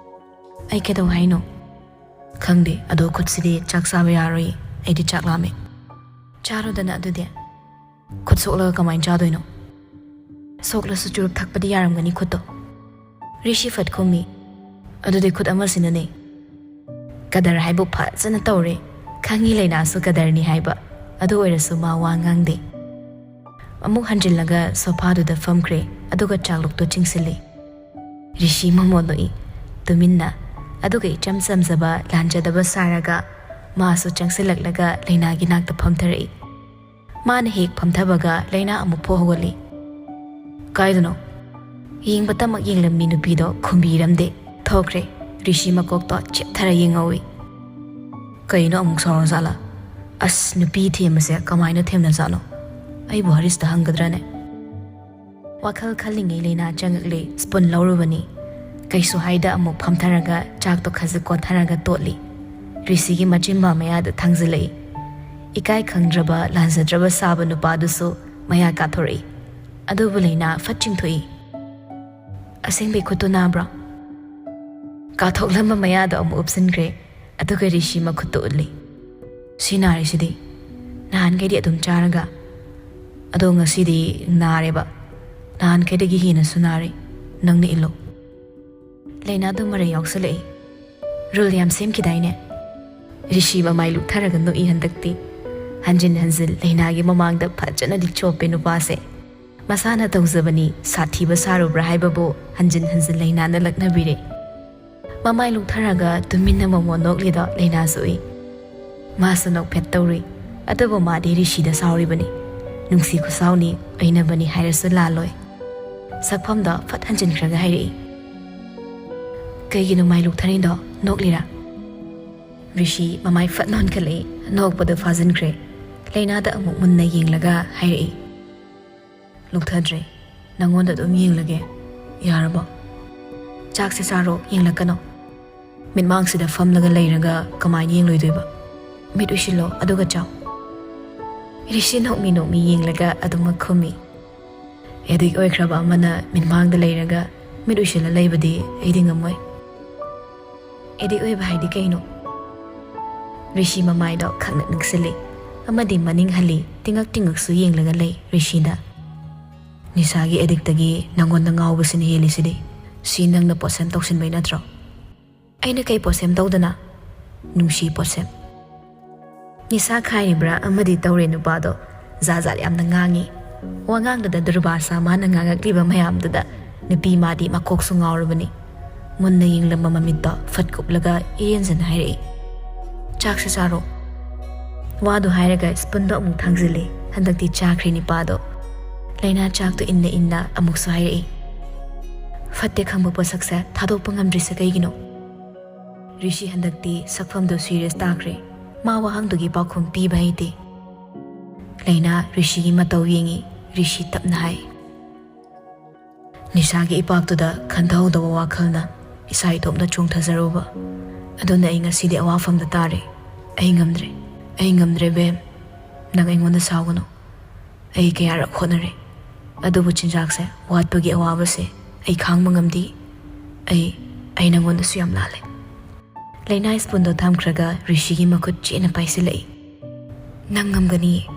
"ꯑꯩ ꯀꯩꯗꯧ ꯍꯥꯏꯅꯣ?" "ꯈꯪꯗꯦ, ꯑꯗꯣ ꯈꯨꯠꯁꯤꯗꯤ ꯆꯥꯛ ꯆꯥꯕ ꯌꯥꯔꯣꯏ, ꯑꯩꯗꯤ ꯆꯥꯛ ꯂꯥꯝꯃꯦ꯫" "ꯆꯥꯔꯣꯗꯅ ꯑꯗꯨꯗꯤ꯫" "ꯈꯨꯠ ꯁꯣꯛꯂꯒ ꯀꯃꯥꯏꯅ ꯆꯥꯗꯣꯏꯅꯣ?" "ꯁꯣꯛꯂꯁꯨ ꯆꯨꯔꯨꯞ ꯊꯛꯄꯗꯤ ꯌꯥꯔꯝꯒꯅꯤ ꯈꯨꯠꯇꯣ꯫" ꯔꯤꯁꯤ ꯐꯠ ꯈꯨꯝꯃꯤ, "ꯑꯗꯨꯗꯤ ꯈꯨꯠ ꯑꯃꯁꯤꯅꯅꯦ꯫" ꯀꯗꯔ ꯍꯥꯏꯕꯨ ꯐꯖꯅ ꯇꯧꯔꯦ꯫ ꯈꯪꯉꯤ ꯂꯩꯅꯥꯁꯨ ꯀꯗꯔꯅꯤ ꯍꯥꯏꯕ, ꯑꯗꯨ ꯑꯣꯏꯔꯁꯨ ꯃꯥ ꯋꯥ ꯉꯥꯡꯗꯦ꯫ ꯑꯃꯨꯛ ꯍꯟꯖꯤꯜꯂꯒ ꯁꯣꯐꯥꯗꯨꯗ ꯐꯝꯈ꯭ꯔꯦ, ꯑꯗꯨꯒ ꯆꯥꯛꯂꯨꯛꯇꯣ ꯆꯤꯡꯁꯤꯜꯂꯤ꯫ ꯔꯤꯁꯤ ꯃꯃꯣꯟ ꯅꯣꯛꯏ, ꯇꯨꯃꯤꯟꯅ, ꯑꯗꯨꯒ ꯏꯆꯝ ꯆꯝꯖꯕ ꯂꯥꯟꯖꯗꯕ ꯁꯥꯔꯒ ꯃꯥꯁꯨ ꯆꯪꯁꯤꯜꯂꯛꯂꯒ ꯂꯩꯅꯥꯒꯤ ꯅꯥꯛꯇ ꯐꯝꯊꯔꯛꯏ꯫ ꯃꯥꯅ ꯍꯦꯛ ꯐꯝꯊꯕꯒ ꯂꯩꯅꯥ ꯑꯃꯨꯛ ꯐꯨ ꯍꯧꯒꯠꯂꯤ꯫ "ꯀꯥꯏꯗꯅꯣ?" ꯌꯦꯡꯕꯇꯃꯛ ꯌꯦꯡꯂꯝꯃꯤ ꯅꯨꯄꯤꯗꯣ ꯈꯨꯝꯕꯤꯔꯝꯗꯦ꯫ ꯊꯣꯛꯈ꯭ꯔꯦ꯫ ꯔꯤꯁꯤ ꯃꯀꯣꯛꯇꯣ ꯆꯦꯞꯊꯔ ꯌꯦꯡꯍꯧꯏ꯫ "ꯀꯩꯅꯣ ꯑꯃꯨꯛ ꯁꯥꯎꯔꯖꯥꯠꯂꯥ? ꯑꯁ, ꯅꯨꯄꯤ ꯊꯦꯝꯕꯁꯦ ꯀꯃꯥꯏꯅ ꯊꯦꯝꯅꯖꯥꯠꯅꯣ? ꯑꯩꯕꯨ ꯍꯔꯤꯁꯇ ꯍꯪꯒꯗ꯭ꯔꯅꯦ?" ꯋꯥꯈꯜ ꯈꯜꯂꯤꯉꯩ ꯂꯩꯅꯥ ꯆꯪꯉꯛꯂꯦ꯫ ꯁ꯭ꯄꯨꯟ ꯂꯧꯔꯨꯕꯅꯤ꯫ ꯀꯩꯁꯨ ꯍꯥꯏꯗ ꯑꯃꯨꯛ ꯐꯝꯊꯔꯒ ꯆꯥꯛꯇꯣ ꯈꯖꯤꯛ ꯀꯣꯠꯊꯔꯒ ꯇꯣꯠꯂꯤ꯫ ꯔꯤꯁꯤꯒꯤ ꯃꯆꯤꯟꯕꯥ ꯃꯌꯥꯗ ꯊꯥꯡꯖꯤꯜꯂꯛꯏ꯫ ꯏꯀꯥꯏ ꯈꯪꯗ꯭ꯔꯕ, ꯂꯥꯟꯖꯗ꯭ꯔꯕ ꯁꯥꯕ ꯅꯨꯄꯥꯗꯨꯁꯨ ꯃꯌꯥ ꯀꯥꯊꯣꯔꯛꯏ꯫ ꯑꯗꯨꯕꯨ ꯂꯩꯅꯥ ꯐꯠ ꯆꯤꯡꯊꯣꯛꯏ꯫ "ꯑꯁꯦꯡꯕꯩ ꯈꯨꯠꯇꯨ ꯅꯥꯕ꯭ꯔꯣ?" ꯀꯥꯊꯣꯛꯂꯝꯕ ꯃꯌꯥꯗꯣ ꯑꯃꯨꯛ ꯎꯞꯁꯤꯟꯈ꯭ꯔꯦ꯫ ꯑꯗꯨꯒ ꯔꯤꯁꯤ ꯃꯈꯨꯠꯇꯨ ꯎꯠꯂꯤ꯫ "ꯁꯤ ꯅꯥꯔꯤꯁꯤꯗꯤ ꯅꯍꯥꯟꯈꯩꯗꯤ ꯑꯗꯨꯝ ꯆꯥꯔꯒ, ꯑꯗꯣ ꯉꯁꯤꯗꯤ ꯅꯥꯔꯦꯕ꯫ ꯅꯍꯥꯟꯈꯩꯗꯒꯤ ꯍꯦꯟꯅꯁꯨ ꯅꯥꯔꯦ꯫ ꯅꯪꯅ ꯏꯜꯂꯣ꯫" ꯂꯩꯅꯥꯗꯣ ꯃꯔꯩ ꯌꯥꯎꯁꯜꯂꯛꯏ꯫ "ꯔꯨꯜ ꯌꯥꯝ ꯁꯦꯝꯈꯤꯗꯥꯏꯅꯦ?" ꯔꯤꯁꯤ ꯃꯃꯥꯏ ꯂꯨꯛꯊꯔꯒ ꯅꯣꯛꯏ ꯍꯟꯗꯛꯇꯤ꯫ ꯍꯟꯖꯤꯟ ꯍꯟꯖꯤꯟ ꯂꯩꯅꯥꯒꯤ ꯃꯃꯥꯡꯗ ꯐꯖꯅꯗꯤ ꯆꯣꯞꯄꯦ ꯅꯨꯄꯥꯁꯦ꯫ ꯃꯁꯥꯅ ꯇꯧꯖꯕꯅꯤ, ꯁꯥꯊꯤꯕ ꯁꯥꯔꯨꯕ꯭ꯔꯥ ꯍꯥꯏꯕꯕꯨ ꯍꯟꯖꯤꯟ ꯍꯟꯖꯤꯟ ꯂꯩꯅꯥꯅ ꯂꯛꯅꯕꯤꯔꯦ꯫ ꯃꯃꯥꯏ ꯂꯨꯛꯊꯔꯒ ꯇꯨꯃꯤꯟꯅ ꯃꯣꯃꯣꯟ ꯅꯣꯛꯂꯤꯗꯣ ꯂꯩꯅꯥꯁꯨ ꯎꯏ꯫ ꯃꯥꯁꯨ ꯅꯣꯛꯐꯦꯠ ꯇꯧꯔꯨꯏ꯫ ꯑꯗꯨꯕꯨ ꯃꯥꯗꯤ ꯔꯤꯁꯤꯗ ꯁꯥꯎꯔꯤꯕꯅꯤ꯫ ꯅꯨꯡꯁꯤ ꯈꯨꯁꯥꯎꯅꯤ, ꯑꯣꯏꯅꯕꯅꯤ ꯍꯥꯏꯔꯁꯨ ꯂꯥꯜꯂꯣꯏ꯫ ꯁꯛꯐꯝꯗꯣ ꯐꯠ ꯍꯟꯖꯤꯟꯈ꯭ꯔꯒ ꯍꯥꯏꯔꯛꯏ, "ꯀꯩꯒꯤꯅꯣ ꯃꯥꯏ ꯂꯨꯛꯊꯔꯤꯗꯣ? ꯅꯣꯛꯂꯤꯔꯥ?" ꯔꯤꯁꯤ ꯃꯃꯥꯏ ꯐꯠ ꯅꯣꯟꯈꯠꯂꯛꯏ꯫ ꯅꯣꯛꯄꯗꯨ ꯐꯥꯖꯤꯟꯈ꯭ꯔꯦ꯫ ꯂꯩꯅꯥꯗ ꯑꯃꯨꯛ ꯃꯨꯟꯅ ꯌꯦꯡꯂꯒ ꯍꯥꯏꯔꯛꯏ, "ꯂꯨꯛꯊꯗ꯭ꯔꯦ꯫ ꯅꯪꯉꯣꯟꯗ ꯑꯗꯨꯝ ꯌꯦꯡꯂꯒꯦ꯫ ꯌꯥꯔꯕꯣ? ꯆꯥꯛꯁꯦ ꯆꯥꯔꯣ, ꯌꯦꯡꯂꯛꯀꯅꯣ꯫ ꯃꯤꯠꯃꯥꯡꯁꯤꯗ ꯐꯝꯂꯒ ꯂꯩꯔꯒ ꯀꯃꯥꯏꯅ ꯌꯦꯡꯂꯣꯏꯗꯣꯏꯕ? ꯃꯤꯠ ꯎꯏꯁꯤꯜꯂꯣ, ꯑꯗꯨꯒ ꯆꯥꯎ꯫" ꯔꯤꯁꯤ ꯅꯣꯛꯃꯤ ꯅꯣꯛꯃꯤ ꯌꯦꯡꯂꯒ ꯑꯗꯨꯃꯛ ꯈꯨꯝꯃꯤ꯫ ꯑꯦꯗꯤꯛ ꯑꯣꯏꯈ꯭ꯔꯕ ꯑꯃꯅ ꯃꯤꯠꯃꯥꯡꯗ ꯂꯩꯔꯒ ꯃꯤꯠ ꯎꯏꯁꯤꯜꯂ ꯂꯩꯕꯗꯤ ꯑꯩꯗꯤ ꯉꯝꯃꯣꯏ꯫ ꯑꯦꯗꯤꯛ ꯑꯣꯏꯕ ꯍꯥꯏꯗꯤ ꯀꯩꯅꯣ? ꯔꯤꯁꯤ ꯃꯃꯥꯏꯗꯣ ꯈꯪꯅꯛ ꯅꯛꯁꯤꯜꯂꯤ ꯑꯃꯗꯤ ꯃꯅꯤꯡ ꯍꯜꯂꯤ, ꯇꯤꯡꯉꯛ ꯇꯤꯡꯉꯛꯁꯨ ꯌꯦꯡꯂꯒ ꯂꯩ ꯔꯤꯁꯤꯗ꯫ "ꯅꯤꯁꯥꯒꯤ ꯑꯦꯗꯤꯛꯇꯒꯤ ꯅꯪꯉꯣꯟꯗ ꯉꯥꯎꯕꯁꯤꯅ ꯍꯦꯜꯂꯤꯁꯤꯗꯤ꯫ ꯁꯤ ꯅꯪꯅ ꯄꯣꯠꯁꯦꯝ ꯇꯧꯁꯤꯟꯕꯩ ꯅꯠꯇ꯭ꯔꯣ?" "ꯑꯩꯅ ꯀꯩ ꯄꯣꯠꯁꯦꯝ ꯇꯧꯗꯅ?" "ꯅꯨꯡꯁꯤ ꯄꯣꯠꯁꯦꯝ꯫" ꯅꯤꯁꯥ ꯈꯥꯏꯔꯤꯕ꯭ꯔꯥ ꯑꯃꯗꯤ ꯇꯧꯔꯦ ꯅꯨꯄꯥꯗꯣ꯫ ꯖꯥꯠ ꯖꯥꯠ ꯌꯥꯝꯅ ꯉꯥꯡꯉꯤ꯫ ꯋꯥꯉꯥꯡꯗꯨꯗ ꯗꯨꯔꯕꯥꯁꯥ ꯃꯥꯅ ꯉꯥꯡꯉꯛꯂꯤꯕ ꯃꯌꯥꯝꯗꯨꯗ ꯅꯨꯄꯤ ꯃꯥꯗꯤ ꯃꯀꯣꯛꯁꯨ ꯉꯥꯎꯔꯕꯅꯤ꯫ ꯃꯨꯟꯅ ꯌꯦꯡꯂꯝꯕ ꯃꯃꯤꯠꯇꯣ ꯐꯠ ꯀꯨꯞꯂꯒ ꯏꯔꯦꯟꯖꯅ ꯍꯥꯏꯔꯛꯏ, "ꯆꯥꯛꯁꯦ ꯆꯥꯔꯣ꯫" ꯋꯥꯗꯨ ꯍꯥꯏꯔꯒ ꯁ꯭ꯄꯨꯟꯗꯣ ꯑꯃꯨꯛ ꯊꯥꯡꯖꯤꯜꯂꯤ꯫ ꯍꯟꯗꯛꯇꯤ ꯆꯥꯈ꯭ꯔꯦ ꯅꯤꯄꯥꯗꯣ꯫ ꯂꯩꯅꯥ ꯆꯥꯛꯇꯨ ꯏꯟꯅ ꯏꯟꯅ ꯑꯃꯨꯛꯁꯨ ꯍꯥꯏꯔꯛꯏ, "ꯐꯠꯇꯦ ꯈꯪꯕ ꯄꯣꯠꯁꯛꯁꯦ ꯊꯥꯗꯣꯛꯄ ꯉꯝꯗ꯭ꯔꯤꯁꯦ ꯀꯩꯒꯤꯅꯣ?" ꯔꯤꯁꯤ ꯍꯟꯗꯛꯇꯤ ꯁꯛꯐꯝꯗꯣ ꯁꯤꯔꯤꯌꯁ ꯇꯥꯈ꯭ꯔꯦ꯫ ꯃꯥ ꯋꯥꯍꯪꯗꯨꯒꯤ ꯄꯥꯎꯈꯨꯝ ꯄꯤꯕ ꯍꯩꯇꯦ꯫ ꯂꯩꯅꯥ ꯔꯤꯁꯤꯒꯤ ꯃꯇꯧ ꯌꯦꯡꯉꯤ꯫ ꯔꯤꯁꯤ ꯇꯞꯅ ꯍꯥꯏ, "ꯅꯤꯁꯥꯒꯤ ꯏꯄꯥꯛꯇꯨꯗ ꯈꯟꯊꯍꯧꯗꯕ ꯋꯥꯈꯜꯅ ꯏꯁꯥ ꯏꯇꯣꯝꯇ ꯆꯣꯡꯊꯖꯔꯨꯕ꯫ ꯑꯗꯨꯅ ꯑꯩ ꯉꯁꯤꯗꯤ ꯑꯋꯥꯐꯝꯗ ꯇꯥꯔꯦ꯫ ꯑꯩ ꯉꯝꯗ꯭ꯔꯦ꯫ ꯑꯩ ꯉꯝꯗ꯭ꯔꯦ, ꯕꯦꯝ꯫ ꯅꯪ ꯑꯩꯉꯣꯟꯗ ꯁꯥꯎꯒꯅꯨ꯫ ꯑꯩ ꯀꯌꯥꯔꯛ ꯍꯣꯠꯅꯔꯦ꯫ ꯑꯗꯨꯕꯨ ꯆꯤꯟꯖꯥꯛꯁꯦ ꯋꯥꯠꯄꯒꯤ ꯑꯋꯥꯕꯁꯦ ꯑꯩ ꯈꯥꯡꯕ ꯉꯝꯗꯦ꯫ ꯑꯩ, ꯑꯩ ꯅꯪꯉꯣꯟꯗꯁꯨ ꯌꯥꯝ ꯂꯥꯜꯂꯦ꯫" ꯂꯩꯅꯥ ꯁ꯭ꯄꯨꯟꯗꯣ ꯊꯝꯈ꯭ꯔꯒ ꯔꯤꯁꯤꯒꯤ ꯃꯈꯨꯠ ꯆꯦꯠꯅ ꯄꯥꯏꯁꯤꯜꯂꯛꯏ꯫ "ꯅꯪ ꯉꯝꯒꯅꯤ꯫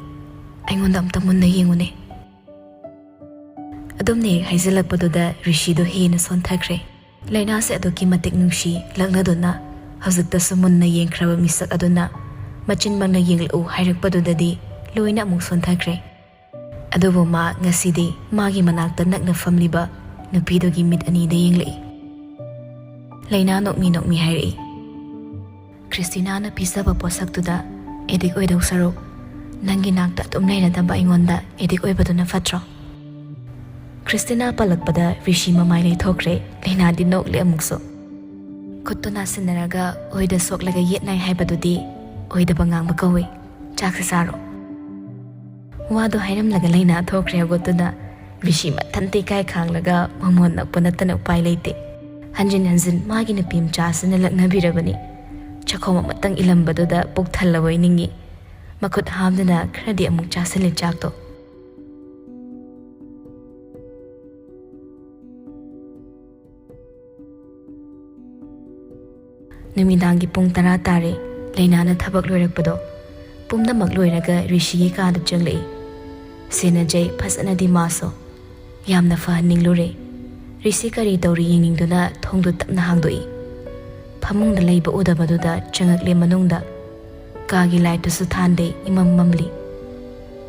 ꯑꯩꯉꯣꯟꯗ ꯑꯝꯇ ꯃꯨꯟꯅ ꯌꯦꯡꯉꯨꯅꯦ꯫" ꯑꯗꯨꯝꯅ ꯍꯦꯛ ꯍꯥꯏꯖꯤꯜꯂꯛꯄꯗꯨꯗ ꯔꯤꯁꯤꯗꯣ ꯍꯦꯟꯅ ꯁꯣꯟꯊꯈ꯭ꯔꯦ꯫ ꯂꯩꯅꯥꯁꯦ ꯑꯗꯨꯛꯀꯤ ꯃꯇꯤꯛ ꯅꯨꯡꯁꯤ, ꯂꯛꯅꯗꯨꯅ ꯍꯧꯖꯤꯛꯇꯁꯨ ꯃꯨꯟꯅ ꯌꯦꯡꯈ꯭ꯔꯕ ꯃꯤꯁꯛ ꯑꯗꯨꯅ "ꯃꯆꯤꯟꯃꯛꯅ ꯌꯦꯡꯂꯛꯎ" ꯍꯥꯏꯔꯛꯄꯗꯨꯗꯗꯤ ꯂꯣꯏꯅ ꯑꯃꯨꯛ ꯁꯣꯟꯊꯈ꯭ꯔꯦ꯫ ꯑꯗꯨꯕꯨ ꯃꯥ ꯉꯁꯤꯗꯤ ꯃꯥꯒꯤ ꯃꯅꯥꯛꯇ ꯅꯛꯅ ꯐꯝꯂꯤꯕ ꯅꯨꯄꯤꯗꯨꯒꯤ ꯃꯤꯠ ꯑꯅꯤꯗ ꯌꯦꯡꯂꯛꯏ꯫ ꯂꯩꯅꯥ ꯅꯣꯛꯃꯤ ꯅꯣꯛꯃꯤ ꯍꯥꯏꯔꯛꯏ, "ꯈ꯭ꯔꯤꯁꯇꯤꯅꯥꯅ ꯄꯤꯖꯕ ꯄꯣꯠꯁꯛꯇꯨꯗ ꯑꯦꯗꯤꯛ ꯑꯣꯏꯗꯧ ꯁꯔꯨꯛ, ꯅꯪꯒꯤ ꯅꯥꯛꯇ ꯑꯗꯨꯝ ꯂꯩꯔꯗꯕ ꯑꯩꯉꯣꯟꯗ ꯑꯦꯗꯤꯛ ꯑꯣꯏꯕꯗꯨꯅ ꯐꯠꯇ꯭ꯔꯣ?" ꯈ꯭ꯔꯤꯁꯇꯤꯅꯥ ꯄꯜꯂꯛꯄꯗ ꯔꯤꯁꯤ ꯃꯃꯥꯏ ꯂꯩꯊꯣꯛꯈ꯭ꯔꯦ꯫ ꯂꯩꯅꯥꯗꯤ ꯅꯣꯛꯂꯦ ꯑꯃꯨꯛꯁꯨ꯫ ꯈꯨꯠꯇꯨ ꯅꯥꯁꯤꯟꯅꯔꯒ ꯑꯣꯏꯗ ꯁꯣꯛꯂꯒ ꯌꯦꯠ ꯅꯥꯏ ꯍꯥꯏꯕꯗꯨꯗꯤ ꯑꯣꯏꯗꯕ ꯉꯥꯡꯕ ꯀꯧꯏ꯫ "ꯆꯥꯛꯁꯦ ꯆꯥꯔꯣ꯫" ꯋꯥꯗꯣ ꯍꯥꯏꯔꯝꯂꯒ ꯂꯩꯅꯥ ꯊꯣꯛꯈ꯭ꯔꯦ ꯍꯧꯒꯠꯇꯨꯅ꯫ ꯔꯤꯁꯤ ꯃꯊꯟꯇ ꯏꯀꯥꯏ ꯈꯥꯡꯂꯒ ꯃꯃꯣꯟ ꯅꯛꯄ ꯅꯠꯇꯅ ꯎꯄꯥꯏ ꯂꯩꯇꯦ꯫ ꯍꯟꯖꯤꯟ ꯍꯟꯖꯤꯟ ꯃꯥꯒꯤ ꯅꯨꯄꯤ ꯃꯆꯥꯁꯤꯅ ꯂꯛꯅꯕꯤꯔꯕꯅꯤ꯫ ꯆꯥꯛꯈꯣꯝ ꯑꯃꯇꯪ ꯏꯜꯂꯝꯕꯗꯨꯗ ꯄꯨꯛ ꯊꯜꯂꯕꯣꯏ ꯅꯤꯡꯏ꯫ ꯃꯈꯨꯠ ꯍꯥꯝꯗꯨꯅ ꯈꯔꯗꯤ ꯑꯃꯨꯛ ꯆꯥꯁꯤꯜꯂꯦ ꯆꯥꯛꯇꯣ꯫ ꯅꯨꯃꯤꯗꯥꯡꯒꯤ ꯄꯨꯡ ꯇꯔꯥ ꯇꯥꯔꯦ꯫ ꯂꯩꯅꯥꯅ ꯊꯕꯛ ꯂꯣꯏꯔꯛꯄꯗꯣ ꯄꯨꯝꯅꯃꯛ ꯂꯣꯏꯔꯒ ꯔꯤꯁꯤꯒꯤ ꯀꯥꯗ ꯆꯪꯂꯛꯏ꯫ ꯁꯦꯟꯅꯖꯩ ꯐꯖꯅꯗꯤ ꯃꯥꯁꯨ꯫ ꯌꯥꯝꯅ ꯐꯍꯟꯅꯤꯡꯂꯨꯔꯦ꯫ ꯔꯤꯁꯤ ꯀꯔꯤ ꯇꯧꯔꯤ ꯌꯦꯡꯅꯤꯡꯗꯨꯅ ꯊꯣꯡꯗꯨ ꯇꯞꯅ ꯍꯥꯡꯗꯣꯛꯏ꯫ ꯐꯃꯨꯡꯗ ꯂꯩꯕ ꯎꯗꯕꯗꯨꯗ ꯆꯪꯉꯛꯂꯦ ꯃꯅꯨꯡꯗ꯫ ꯀꯥꯒꯤ ꯂꯥꯏꯠꯇꯨꯁꯨ ꯊꯥꯟꯗꯦ, ꯏꯃꯝ ꯃꯝꯂꯤ꯫